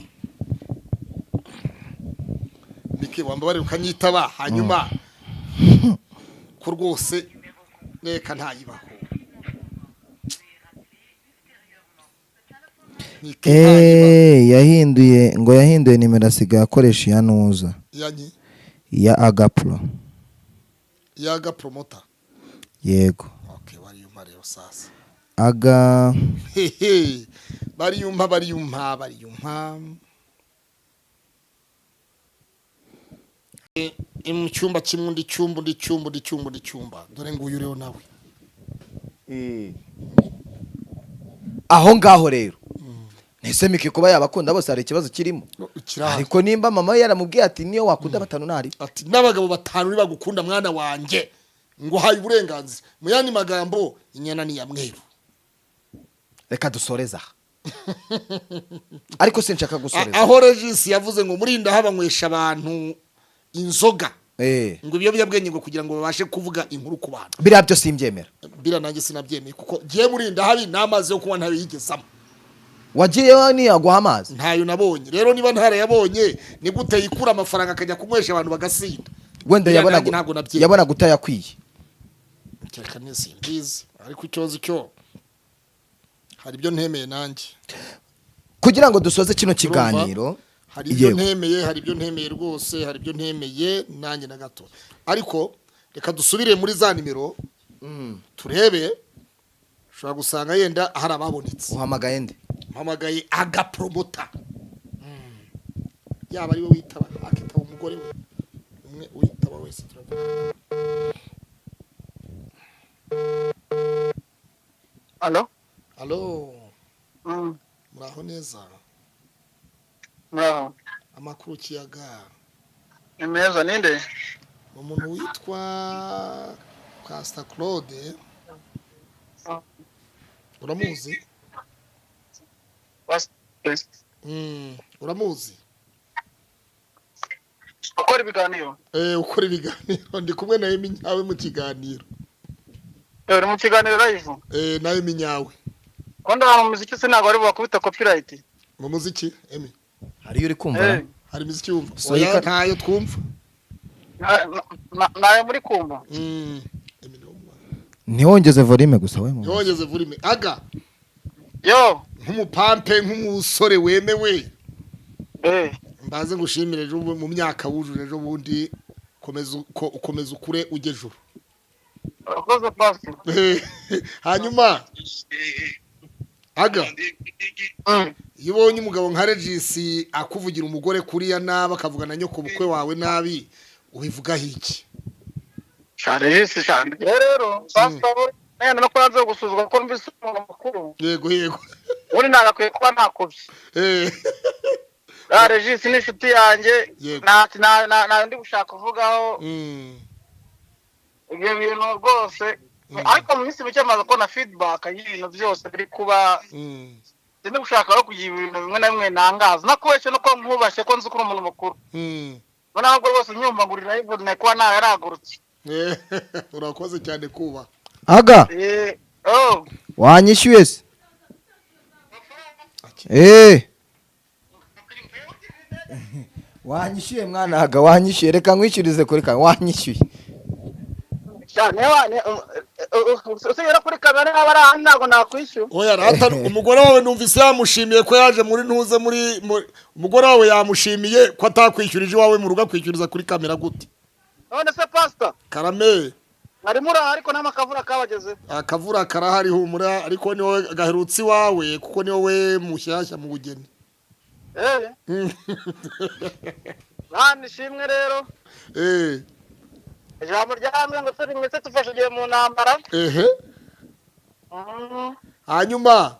Miki, wambabarira ukanyitaba hanyuma ko rwose reka ntayibaho. Miki ntayibaho. Yahinduye ngo yahinduye nimero, asigaye akoresha iya nuza Yanyi iya Agapro. Yaga Promoter. Yego. Okay, bariyumpa rero sasa. Aga. Hehe, bariyumpa, bariyumpa, bariyumpa. Mu cyumba kimwe, undi cyumba, undi cyumba, undi cyumba, undi cyumba. Dore nguyu rero nawe. Aho ngaho rero ese Miki kuba yabakunda bose hari ikibazo kirimo? Kirahari. Ariko nimba mama we yaramubwiye ati niyo wakunda batanu ntari Ati n'abagabo batanu nibagukunda mwana wanjye ngo haye uburenganzira. Mu yandi magambo, inyana ni iya mweru. Reka dusoreze aha, ariko sinshaka gusoreza. Aho Regis yavuze ngo murinda habanywesha abantu inzoga ngo ibiyobyabwenge ngo kugira ngo babashe kuvuga inkuru ku bantu. Biriya byo simbyemera. Bira nanjye sinabyemeye, kuko ngiye murinda habi n'amazi yo kunywa ntabiyigezamo. Wagiyeyo ntiyaguha amazi? Ntayo nabonye. Rero niba ntarayabonye, ni gute yikura amafaranga akajya kunywesha abantu bagasinda? Wenda Biriya yabonaga nanjye ntabwo nabyemeye. Yabonaga utayakwiye. Kereka ni simbizi, ariko ikibazo cyo hari ibyo ntemeye nanjye. Kugira ngo dusoze kino kiganiro. Hari ibyo Yewe. ntemeye, hari ibyo ntemeye rwose, hari ibyo ntemeye nanjye na gato. Ariko reka dusubire muri za nimero turebe, ushobora gusanga yenda hari ababonetse. Uhamagaye nde? Mpamagaye Agapromota. Yaba ari we witaba, akitaba umugore we, umwe uyitaba wese turavuga. Alo. Alo. Muraho neza? Muraho. Amakuru kiyaga? Ni meza, ninde? Umuntu witwa Pastor Claude, uramuzi? Uramuzi? Ukora ibiganiro? Ukora ibiganiro. Ndi kumwe na Emi Nyawe mu kiganiro. Uri mu kiganiro live? Na Emi Nyawe. Ko ndaha mu muziki se, ntabwo ari bubakubita copyright? Mu muziki, Emi? Hariyo uri kumva? Hari imiziki wumva? So Oya, ntayo twumva. Nayo muri kumva? Emi niwo mwana. Ntiwongeze volume gusa we. Ntiwongeze volume aga. Yo. Nk'umupampe, nk'umusore wemewe, mbaze ngushimire ejo mu myaka wujuje ejo bundi. Komeza ukomeza ukure ujye ejuru. Urakoze, Pastor. Hanyuma aga, iyo ubonye umugabo nka Regis akuvugira umugore kuriya nabi, akavuga na nyoko bukwe wawe nabi, ubivugaho iki? Cyane Regis cyane. Rero Pastor, nenda no kubanza gusuzugura ko numvise umuntu mukuru. Yego yego. Ubundi nagakwiye kuba ntakubye. Regis ni inshuti yanjye. Yego. Nta ndi gushaka kuvugaho ibyo bintu rwose, ariko mu minsi mike amaze kubona feedback y'ibintu byose biri kuba. Ndi gushaka aho kugira ibintu bimwe na bimwe ntangaza nakubeshye nuko nkubashye ko nzi ko uri umuntu mukuru. Noneho rwose nyumva ngo uri live nari kuba nararagurutse. Urakoze cyane kuba Aga. Oh. Wanyishyuye se? Wanyishyuye mwana aga, wanyishyuye? Reka nkwishyurize kuri kamera, wanyishyuye? Cyane usibye no kuri kamera, yaba ari ahandi ntabwo nakwishyura. Oya rata, umugore wawe numvise yamushimiye ko yaje muri ntuze muri umugore wawe yamushimiye ko atakwishyurije iwawe mu rugo, akwishyuriza kuri kamera gute? None se Pastor? Karame. Mwari muri aha, ariko n'amakavura kabagezeho? Akavura karahari, humura, ariko ni wowe gaherutse iwawe kuko ni wowe mushyashya mu bugeni. Mana ishimwe rero. Ijambo ryambwiye ngo turi mwese tufashe igihe mu ntambara. Hanyuma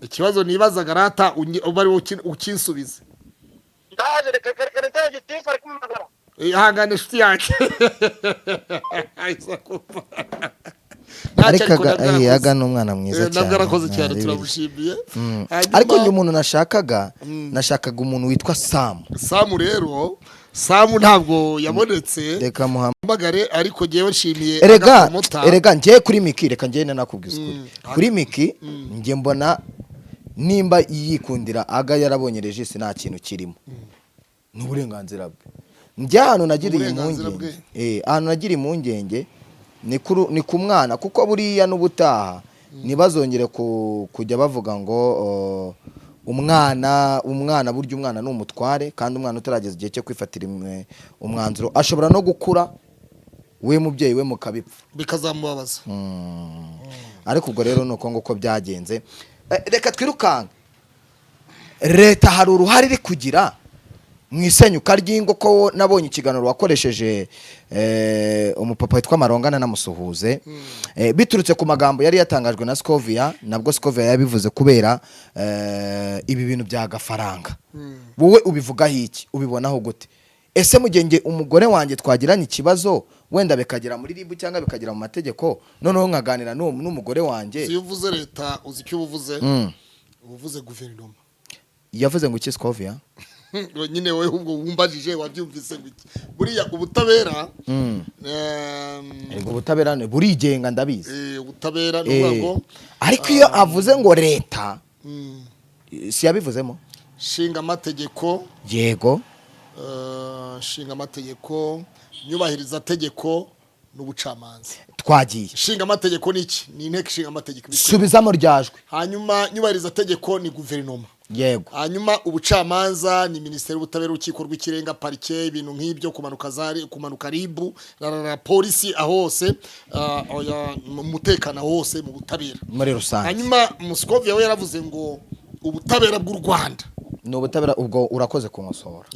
ikibazo nibazaga rata, uba ari wowe ukinsubiza. Ndaje, reka reka reka, gitifu ari kumpamagara. Ihangane inshuti yanjye. Ahise akupa. Ntacyo Ariko ariko nabwo aga arakoze. ni umwana mwiza Nabwo cyane. arakoze cyane, Nta turamushimiye. Mm. Hanyuma- Ariko njye umuntu nashakaga umuntu witwa Sam. Samu rero, Samu ntabwo yabonetse. Reka Muhamagare, ariko ngewe nshimiye Erega Aga Promota. erega njye kuri Miki, reka njye nakubwiza ukuri. Kuri Miki njye mbona nimba yikundira Aga, yarabonye Regis, nta kintu kirimo, ni uburenganzira bwe. Njye ahantu nagiriye Uburenganzira impungenge, ahantu nagiriye impungenge ni ku mwana, kuko buriya n'ubutaha ntibazongere kujya bavuga ngo umwana burya umwana ni umutware, kandi umwana utarageza igihe cyo kwifatira umwanzuro ashobora no gukura we mubyeyi we mukabipfa, bikazamubabaza. Ariko ubwo rero ni uko nguko byagenze. Reka twirukanke. Leta hari uruhare iri kugira mu isenyuka ry'ingo, ko nabonye ikiganiro wakoresheje umupapa witwa Marongana, namusuhuze, biturutse ku magambo yari yatangajwe na Scovia. Nabwo Scovia yabivuze kubera ibi bintu bya Gafaranga. Wowe ubivugaho iki? Ubibonaho gute? Ese mu gihe njye umugore wanjye twagiranye ikibazo, wenda bikagera muri RIB cyangwa bikagera mu mategeko, noneho nkaganira n'umugore wanjye? Iyo uvuze leta, uzi icyo uba uvuze? Uba uvuze guverinoma. Yavuze ngo iki Scovia? Nyine wowe ubwo wumbajije wabyumvise ngo iki? Buriya ubutabera Erega ubutabera burigenga, ndabizi. Ubutabera ni ukuvuga ngo Ariko iyo avuze ngo leta, si yabivuzemo? Nshinga amategeko. Yego. Nshinga amategeko, nyubahiriza tegeko n'ubucamanza. Twagiye. Nshinga amategeko ni iki? Ni inteko ishinga amategeko. Subizamo ryajwe. Hanyuma nyubahiriza tegeko ni guverinoma. Hanyuma ubucamanza ni minisiteri y'ubutabera, urukiko rw'ikirenga, parike, ibintu nk'ibyo, kumanuka zari kumanuka, RIB, rarara, polisi, aho hose, oya, mu mutekano aho hose mu butabera muri rusange. Hanyuma Muscovia we yaravuze ngo ubutabera bw'u Rwanda Ni ubutabera, ubwo urakoze kunkosora.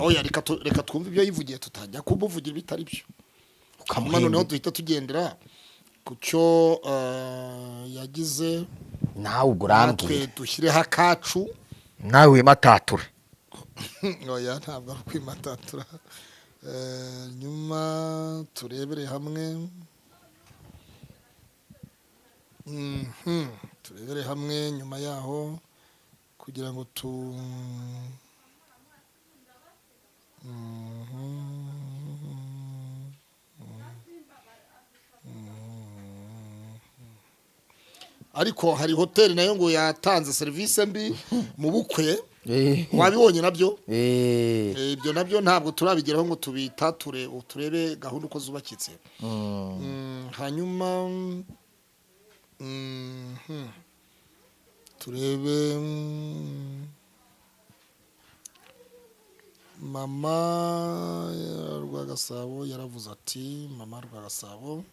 Oya, reka twumve ibyo yivugiye, tutajya kumuvugira ibitari byo. Hanyuma Ukamuhimba. noneho duhita tugendera ku cyo yagize. Nawe ubwo Natwe urambwira. dushyireho akacu. Nawe wimatatura. Oya, ntabwo ari ukwimatatura. Nyuma turebere hamwe. Turebere hamwe nyuma yaho kugira ngo tu Ariko hari hoteli nayo ngo yatanze serivisi mbi mu bukwe. Wabibonye nabyo? Ibyo nabyo ntabwo turabigeraho ngo tubitature, turebe gahunda uko zubakitse. Hanyuma turebe mama Rwagasabo yaravuze ati mama Rwagasabo.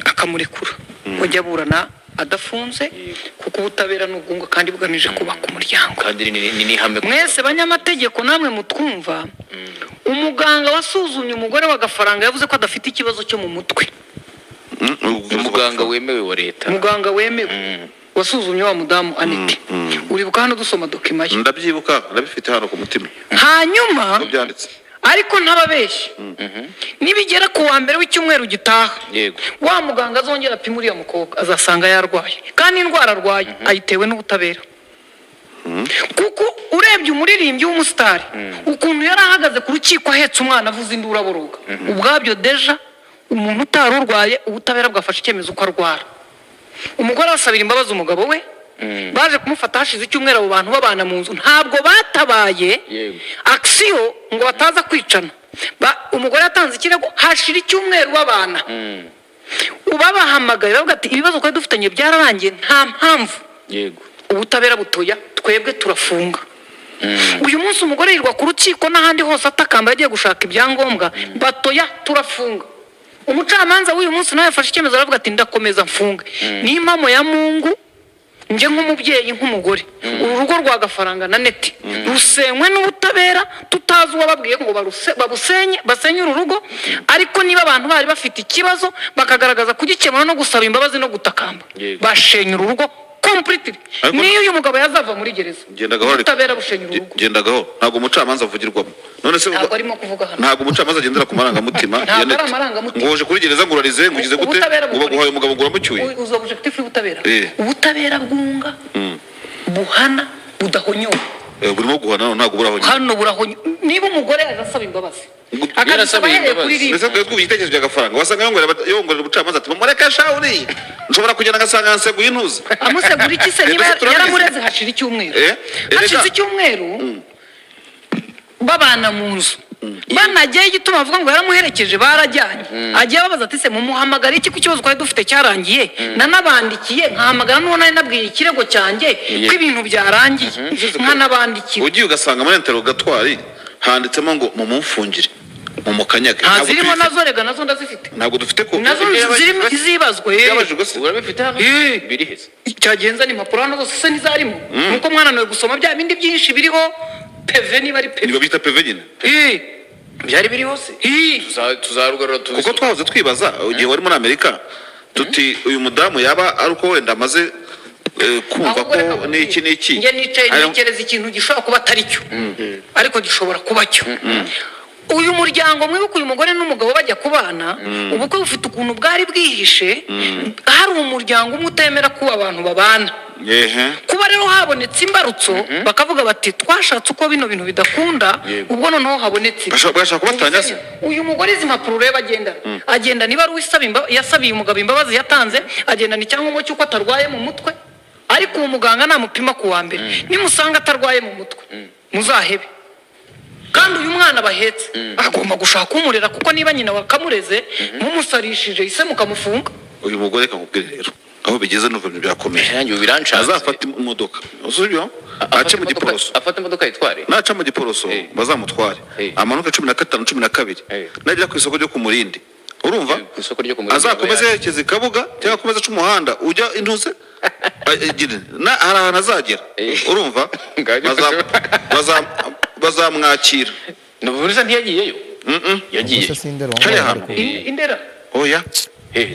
Akamurekura ujya aburana adafunze, kuko ubutabera ni ubwunga kandi bugamije kubaka umuryango. Kandi ni n'ihame. Mwese banyamategeko namwe mutwumva, umuganga wasuzumye umugore wa Gafaranga yavuze ko adafite ikibazo cyo mu mutwe. Umuganga wemewe wa leta. Muganga wemewe wasuzumye wa mudamu Anete, uribuka hano dusoma document ye? Ndabyibuka, ndabifite hano ku mutima. Hanyuma uko byanditse. Ariko ntababeshye, nibigera ku wa mbere w'icyumweru gitaha, wa muganga azongera apima uriya mukobwa, azasanga yarwaye, kandi indwara arwaye ayitewe n'ubutabera, kuko urebye umuririmbyi w'umusitari ukuntu yari ahagaze ku rukiko ahetse umwana, avuza induru, aboroga, ubwabyo déjà umuntu utari urwaye, ubutabera bwafashe icyemezo ko arwara. Umugore arasabira imbabazi umugabo we. Baje kumufata hashize icyumweru abo bantu babana mu nzu, ntabwo batabaye action ngo bataza kwicana. Umugore yatanze ikirego hashira icyumweru babana. Ubabahamagaye bavuga ati ibibazo twari dufitanye byararangiye, nta mpamvu. Ubutabera butoya, twebwe turafunga. Uyu munsi umugore yirirwa ku rukiko n'ahandi hose atakamba, yagiye gushaka ibyangombwa, batoya turafunga. Umucamanza w'uyu munsi nawe yafashe icyemezo, aravuga ati ndakomeza mfunge. Ni impamo ya Mungu, njye nk'umubyeyi, nk'umugore, uru rugo rwa Gafaranga na Neti rusenywe n'ubutabera, tutazi uwababwiye ngo babusenye, basenye uru rugo. Ariko niba abantu bari bafite ikibazo bakagaragaza kugikemura no gusaba imbabazi no gutakamba, bashenye uru rugo. Completely. Ariko- Niyo uyu mugabo yazava muri gereza, Genda gahoro. ubutabera bushenya urugo. Genda gahoro, ntabwo umucamanza avugirwamo. None se Ntabwo arimo kuvuga hano. Ntabwo umucamanza agendera ku marangamutima. Ntabwo Yanditse. ari amarangamutima. Ngo uje kuri gereza ngo urarize, ngo ugize gute, Ubutabera ngo bukora baguhaye iki? umugabo ngo uramucyuye. Uzi objectif y'ubutabera? Ubutabera bwunga, buhana, budahonyora. Burimo guhana none, ntabwo burahonyora. Hano burahonyo. Niba umugore yaje asaba imbabazi, akazisaba Yarasabiye ahereye kuri imbabazi. RIB. Mbese twari twumva igitekerezo cya Gafaranga, wasanga yongorera ubucamanza ati: "Mureke sha, uriya nshobora kugenda ngasanga yanseguye intuza." Amusegura iki se niba Mbese turabizi. yaramureze hashira icyumweru? Hashize Erega- icyumweru babana mu nzu, banajyayo. Igituma bavuga ngo yaramuherekeje, barajyanye, agiye ababaza ati: "Se mumuhamagara iki ku kibazo twari dufite cyarangiye? Nanabandikiye, nkahamagara n'uwo nari nabwiye ikirego cyanjye ko ibintu byarangiye, nkanabandikira." Ugiye ugasanga muri interrogatoire handitsemo ngo mumumfungire, mumukanyage. Nta Ntabwo zirimo. tubifite. Nazo rega, nazo ndazifite. Ntabwo dufite ko Nazo zirimo izibazwe. Byabajijwe se? Urabifite hano? Biri heza? Cyagenza ni impapuro hano zose se ntizarimo? Nuko mwananiwe gusoma bya bindi byinshi biriho PV, niba ari PV. Niba bita PV nyine. Byari biri hose. Tuzarugarura Kuko tubisome. twahoze twibaza igihe wari muri Amerika tuti uyu mudamu yaba ari uko wenda amaze kumva Ahubwo reka ko nkubwire. n'iki n'iki. Njye nicaye ntekereza ikintu gishobora kuba atari cyo, ariko gishobora kuba cyo. Uyu muryango, mwibuke uyu mugore n'umugabo bajya kubana, ubukwe bufite ukuntu bwari bwihishe, hari umuryango umwe utemera ko abantu babana. Kuba rero habonetse imbarutso, bakavuga bati: "Twashatse uko bino bintu bidakunda." Ubwo noneho habonetse ibi. Bashaka kubatanya se? Uyu mugore, izi mpapuro ureba agendana, agenda niba ari uwisaba yasabiye umugabo imbabazi yatanze, agendana icyangombwa cy'uko atarwaye mu mutwe. Ariko uwo muganga namupima ku wa mbere, nimusanga atarwaye mu mutwe, muzahebe. Kandi uyu mwana bahetse agomba gushaka umurera, kuko niba nyina wakamureze mumusarishije ise mukamufunga. Uyu mugore, reka nkubwire rero aho bigeze, numva ibintu byakomeye. Nanjye ubu biranshanze. Azafata imodoka, usibyo ace mu Giporoso. Afata imodoka yitware. Naca mu Giporoso, bazamutware, amanuke 15, 12, nagera ku isoko ryo ku Murindi, urumva? Ku isoko ryo ku Murindi. Azakomeze yerekeza i Kabuga, cyangwa akomeze aca umuhanda ujya intuze. Hari ahantu azagera, urumva? Ngajya Bazamwakira. Nuburiza ntiyagiyeyo, yagiye. Gusa sindera uwo Hariya nguwo hantu. ari kuvuga. Indera. Oya,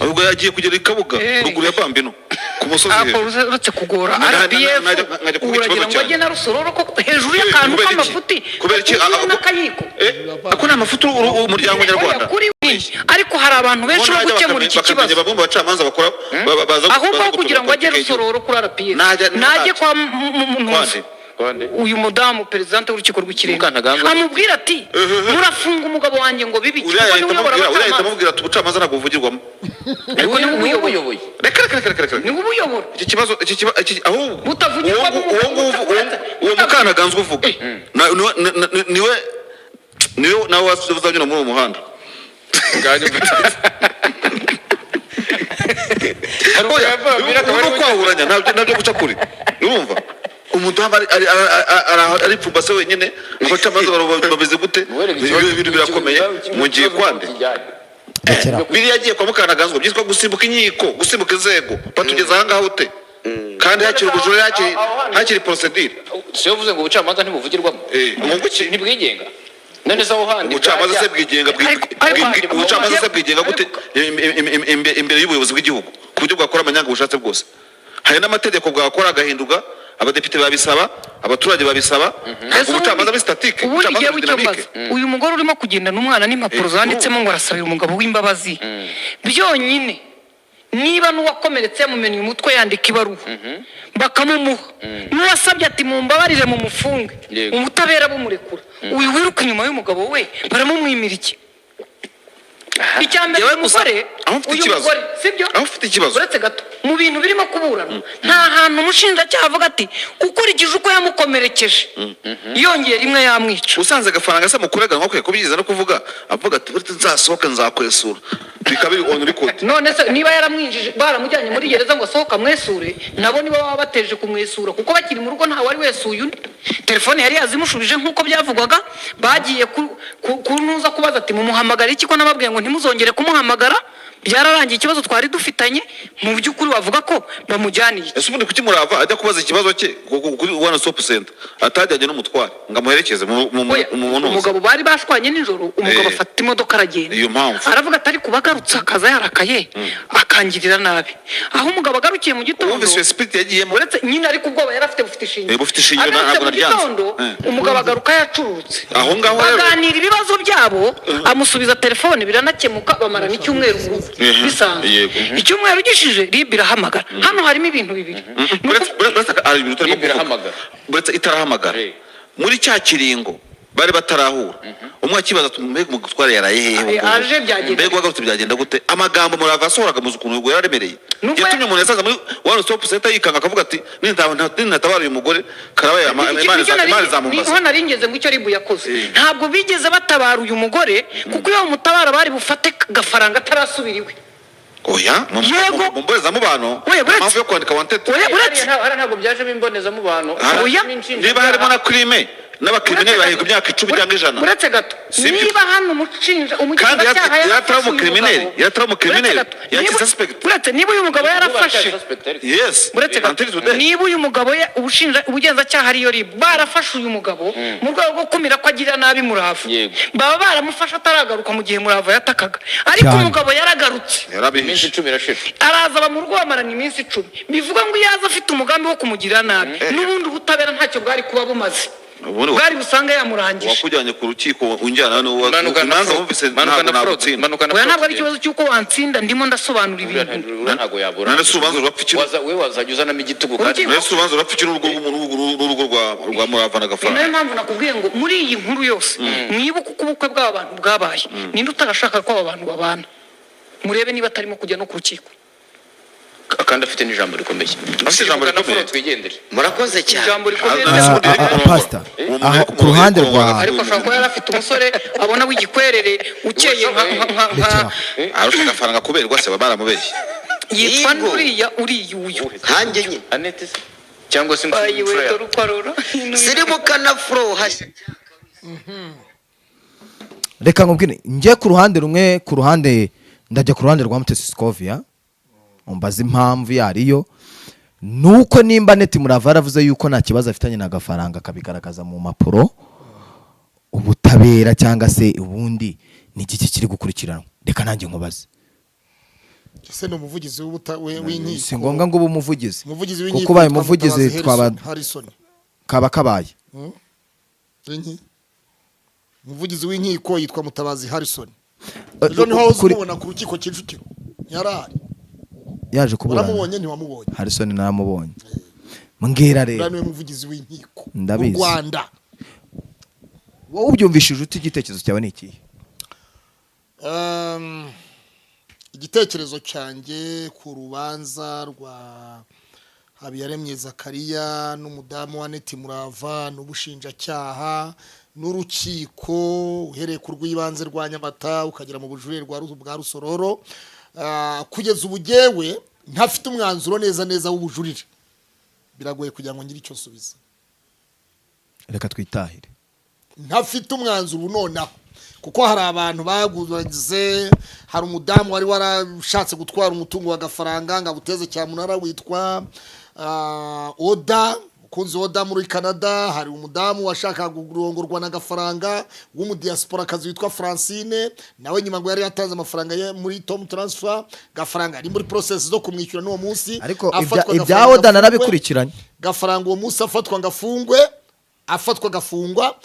ahubwo yagiye kugera i Kabuga, ruguru ya Bambino, ku musozi Ako hejuru. uretse kugora RPF, Nkajya kuvuga uragira ikibazo ngo cyanjye. ajye na Rusororo koko, hejuru y'akantu Kubera iki? k'amafuti Kubera iki? kuzuye n'akayiko. Ako ni amafuti umuryango nyarwanda. Oya, kuri we. Ariko hari abantu benshi bo Najya gukemura iki bakamenya kibazo. bamwe mu bacamanza bakora baza Ahubwo baza aho kugira ngo ajye gutoza politiki Rusororo kuri RPF, Najya najye kwa Kwande. Kwande. uyu mudamu perezidante w'urukiko rw'ikirenga, Mukantaganzwa. amubwira ati: "Murafunga umugabo wanjye ngo bibe iki?" Uriya Kuko yahita niwe uyobora amubwira, uriya ahita abacamanza. amubwira ati: "Ubucamanza ntabwo buvugirwamo." Ariko niwe niwe uyobora. uyoboye. Reka, reka, reka, reka, reka. Niwe uyobora. Iki kibazo, iki ahubwo Butavugirwamo. uwo nguwo, uwo Mukantaganzwa uvuga, niwe nawe uzanyura muri uwo muhanda. Oya, ubu kwahuranya ntabyo guca kure. Urumva umudamu aripfumbase wenyine, abacamanza bameze gute? Ibintu birakomeye. Mugiye kwande? Rekera. Biriya yagiye kwa Mukantaganzwa byitwa gusimbuka inkiko, gusimbuka inzego. Batugeza ahangaha ute kandi hakiri ubujurire, hakiri procedure? Si yo uvuze ngo ubucamanza ntibuvugirwamo? Ngo iki? Ntibwigenga? None se aho handi Ubucamanza se bwigenga ubucamanza se bwigenga gute imbere y'ubuyobozi bw'igihugu, ku buryo bwakora amanyanga ubushatse bwose? Hari n'amategeko bwakora agahinduka, abadepite babisaba, abaturage babisaba. Ese Ubucamanza buri statique? Ubundi Ubucamanza igihe buri icyo dynamique? mbaza, uyu mugore urimo kugendana umwana n'impapuro zanditsemo ngo arasabira umugabo w'imbabazi, byonyine niba n'uwakomeretse yamumennye umutwe yandika ibaruwa bakamumuha, n'uwasabye ati: "Mumbabarire mumufunge," ubutabera bumurekura, uyu wiruka inyuma y'umugabo we baramumwimira iki? Icya mbere, Njyewe uyu gusa, mugore, aho mfite uyu ikibazo. mugore, sibyo? Aho mfite ikibazo. Uretse gato, mu bintu birimo kuburana, nta hantu umushinjacyaha avuga ati: "Ukurikije uko yamukomerekeje, yongeye rimwe yamwica." Usanze Agafaranga se mukurega nko kubyiza no kuvuga, avuga ati: "Buretse nzasohoke nzakwesura," bikaba biri on record. None se niba yaramwinjije, baramujyanye muri gereza ngo asohoke amwesure, nabo niba baba bateje kumwesura, kuko bakiri mu rugo nta wari wesuye undi. Telefone yari yazimushubije nk'uko byavugwaga, bagiye ku ntuza kubaza ati: "Mumuhamagara iki ko nababwiye ngo ntimuzongere kumuhamagara?" Byararangiye, ikibazo twari dufitanye mu by'ukuri wavuga ko bamujyaniye. Ese ubundi kuki Murava ajya kubaza ikibazo cye kuri One Stop Center atajyanye n'umutware ngo amuherekeze Oya, mu ntuza? umugabo bari bashwanye nijoro, umugabo afata imodoka aragenda. Iyo mpamvu. Aravuga ati ariko ubagarutse akaza yarakaye akangirira nabi. Aho umugabo agarukiye mu gitondo, Wumvise iyo spirit yagiyemo? Uretse nyine, ariko ubwoba yari afite bufite ishingiro. Bufite ishingiro, Agarutse ntabwo mu naryanze. gitondo, umugabo agaruka yacurutse. Aho ngaho rero- Baganira ibibazo byabo, amusubiza telefone, biranakemuka, bamarana icyumweru mu rugo bisanzwe. Icyumweru gishije, RIB irahamagara. Hano harimo ibintu bibiri. Ni Uretse hari ibintu utarimo RIB kuvuga. irahamagara. Uretse itarahamagara, muri cya kiringo bari batarahura, umwe akibaza ati: "Mbega umutware yaraye hehe? Aje byagenda Mbega wagarutse byagenda gute?" Amagambo Murava yasohoraga, muzi ukuntu ubwo yararemereye, yatumye umuntu yasaza muri One Stop Center yikanga, akavuga ati: "Nintatabara uyu mugore karabaye, Imana izamumbaza." Niho nari ngeze ngo icyo RIB yakoze, ntabwo bigeze batabara uyu mugore, kuko iyo bamutabara bari bufate Gafaranga atarasubira iwe. Oya, Yego. mu mbonezamubano, Oya, nta mpamvu yo kwandika wanted. Oya, uretse Hariya ntabwo byajemo imbonezamubano. Oya. Niba harimo na crime n'abacriminel bahigwa imyaka 10 cyangwa 100. Uretse gato. Sibyo. Niba hano umushinja Kandi umugenzacyaha yari yarafashe atari uyu umucriminel, mugabo- yari atari umucriminel, Uretse gato. yari suspect. Uretse niba uyu mugabo yarafashe, Yes, uretse gato, until today. niba uyu mugabo ubushinja ubugenzacyaha ariyo RIB barafashe uyu mugabo mu rwego rwo gukumira ko agira nabi Murava, baba baramufashe ataragaruka mu gihe Murava yatakaga, ariko umugabo yaragarutse. Yarabihishe. Iminsi 10 irashira. Araza aba mu rugo, bamarana iminsi 10. Bivuga ngo iyo aza afite umugambi wo kumugirira nabi, n'ubundi ubutabera ntacyo bwari kuba bumaze, Ubundi bwari busange yamurangije. Wakujyanye ku rukiko unjyana n'uwo Manuka na imanza Fro- wumvise, manuka ntabwo na Fro- nagutsinda. manuka na Oya, ntabwo ari Fro- ikibazo cy'uko wansinda, ndimo ndasobanura ibintu. Uriya ntabwo yabura. None se urubanza rurapfa iki? We wazajya uzanamo igitugu kandi None se urubanza rurapfa iki n'urugo rw'umuntu n'urugo rwa Murava na Ni nayo Gafaranga? mpamvu nakubwiye ngo muri iyi nkuru yose mwibuke uko ubukwe bw'aba bantu bwabaye. Ninde utarashaka ko aba bantu babana? Murebe niba atarimo kujya no ku rukiko. Kandi afite n'ijambo rikomeye. Afite ijambo Manuka na rikomeye. Fro, twigendere. Murakoze cyane. Ijambo rikomeye. Pastor, aho ku ruhande rwa Ariko ashobora kuba yari afite umusore abona w'igikwerere ukeye nka Rekera. Arusha Agafaranga kuberwa se, baba baramubeshye. Yitwa Yego. nuriya uriya uyu. Nkanjye nyine. Annette se? Cyangwa se imfura Ayiwe, yawe. dore uko arora. Sirimuka na Fro hashya. Reka nkubwire, njye ku ruhande rumwe, ku ruhande ndajya ku ruhande rwa Mutesi Scovia. Umbaza impamvu yariyo, nuko nimba Neti Murava yaravuze yuko nta kibazo afitanye na Gafaranga, akabigaragaza mu mpapuro, ubutabera cyangwa se ubundi ni iki kiri gukurikiranwa? Reka nanjye nkubaze. Ese ni umuvugizi w'inkiko? Si ngombwa ngo ube umuvugizi. Umuvugizi w'inkiko Kuko ubaye yitwa umuvugizi Mutabazi twaba Harrison. kaba kabaye. Inki? Umuvugizi w'inkiko yitwa Mutabazi Harrison. Ejo niho wahoze umubona ku rukiko Kicukiro, yarahari. Yaje kuburana. Waramubonye, ntiwamubonye? Harrison naramubonye. Mbwira Uriya rero. niwe muvugizi w'inkiko Ndabizi. mu Rwanda. Wowe ubyumvishije ute? Igitekerezo cyawe ni ikihe? Igitekerezo cyanjye ku rubanza rwa Habiyaremye Zakariya n'umudamu wa Neti Murava n'ubushinjacyaha n'urukiko, uhereye ku rw'ibanze rwa Nyamata ukagera mu bujurire bwa Rusororo, kugeza ubu jyewe ntafite umwanzuro neza neza w'ubujurire, biragoye kugira ngo ngire icyo nsubiza. Reka twitahire. Ntafite umwanzuro nonaho, kuko hari abantu baguze, hari umudamu wari warashatse gutwara umutungo wa Gafaranga ngo awuteze cyamunara witwa Oda Mukunzi, Oda muri Canada. Hari umudamu washakaga kurongorwa na Gafaranga w'umudiyasiporakazi witwa Francine, nawe nyuma ngo yari yatanze amafaranga ye muri Tom Transfer. Gafaranga ari muri process zo kumwishyura n'uwo munsi Ariko afatwa ibya Gafaranga Oda afungwe. narabikurikiranye. Gafaranga uwo munsi afatwa ngo afungwe, afatwa agafungwa,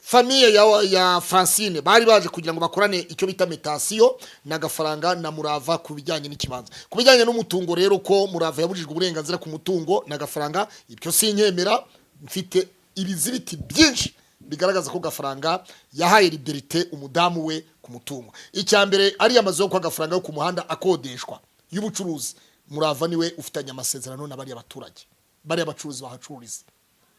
famille ya Francine bari baje kugira ngo bakorane icyo bita mutation na Gafaranga na Murava ku bijyanye n'ikibanza, ku bijyanye n'umutungo. Rero ko Murava yabujijwe uburenganzira ku mutungo na Gafaranga, ibyo sinkemera. Mfite ibizibiti byinshi bigaragaza ko Gafaranga yahaye liberté umudamu we ku mutungo. Icya mbere, ariya mazu yo kwa Gafaranga yo ku muhanda akodeshwa y'ubucuruzi, Murava niwe ufitanye amasezerano na bariya baturage, bariya bacuruzi bahacururiza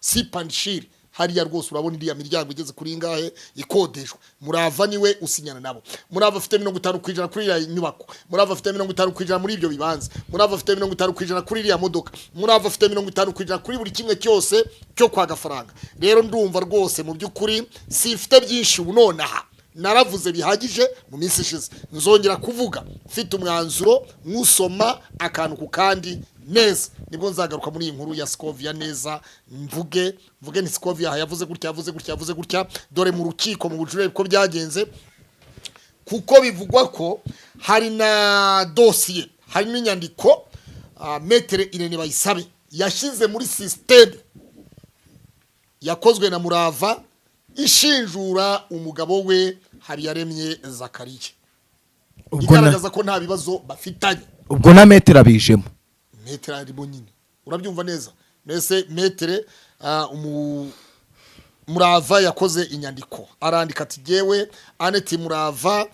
sipanshiri hariya. Rwose urabona iriya miryango igeze kuri ingahe ikodeshwa, Murava niwe usinyana nabo. Murava afite 50% kuri iriya nyubako, Murava afite 50% muri ibyo bibanza, Murava afite 50% kuri iriya modoka, Murava afite 50% kuri buri kimwe cyose cyo kwa Gafaranga. Rero ndumva rwose mu by'ukuri simfite byinshi ubu nonaha. Naravuze bihagije mu minsi ishize, nzongera kuvuga mfite umwanzuro, nkusoma akantu ku kandi neza, nibwo nzagaruka muri iyi nkuru ya Scovia neza, mvuge ni Scovia yavuze gutya, yavuze gutya, yavuze gutya, dore mu rukiko mu bujurire ko byagenze. Kuko bivugwa ko hari na dosiye, hari n'inyandiko Maître Irene Bayisabe yashyize muri système yakozwe na Murava ishinjura umugabo we Habiyaremye Zakariya, Ubwo na, igaragaza ko nta bibazo bafitanye. Ubwo na maître abijemo. Maître arimo nyine, urabyumva neza. Mbese maître Murava yakoze inyandiko, arandika ati: "Jyewe Aneti Murava,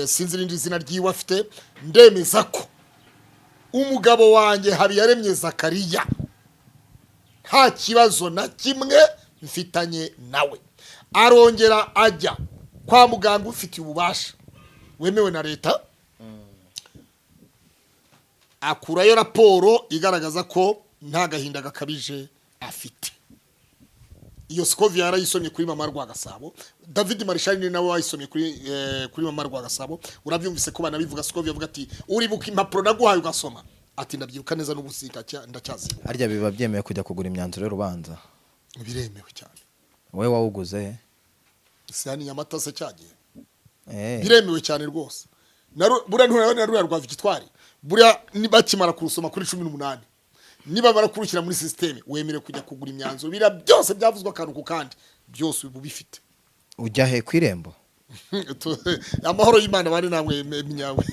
sinzi irindi zina ryiwe afite, ndemeza ko umugabo wanjye Habiyaremye Zakariya nta kibazo na kimwe mfitanye nawe." Arongera ajya kwa muganga ufitiye ububasha wemewe na leta, akurayo raporo igaragaza ko nta gahinda gakabije afite. Iyo Scovia yarayisomye kuri Mama Rwagasabo. David Marshal ni nawe wayisomye kuri Mama Rwagasabo. Urabyumvise ko banabivuga. Scovia avuga ati: "Uribuka impapuro naguhaye ugasoma?" Ati: "Ndabyibuka neza, n'ubu ndacyazibuka." Harya biba byemewe kujya kugura imyanzuro y'urubanza? Biremewe cyane. Wowe wawuguze he? Si hano i Nyamata se cyagiye? Eh. Biremewe cyane rwose. Buriya nturabona ruriya rwa Victoire, buriya bakimara kurusoma kuri 18, niba kurushyira muri système, wemerewe kujya kugura imyanzuro. Biriya byose byavuzwe akantu ku kandi, byose uba ubifite. Ujya he, ku Irembo? Amahoro y'Imana bane namwe. Minyawe,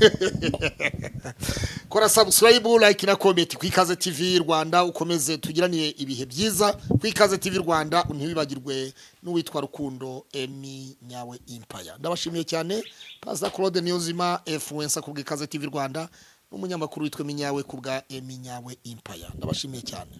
kora subscribe, like na comment ku Ikaze TV Rwanda, ukomeze tugiraniye ibihe byiza ku Ikaze TV Rwanda. Ntiwibagirwe n'uwitwa Rukundo Emi Nyawe Empire. Ndabashimiye cyane, Pastor Claude Niyonzima influencer ku bw'Ikaze TV Rwanda, n'umunyamakuru witwa Minyawe ku bwa Emi Nyawe Empire. Ndabashimiye cyane.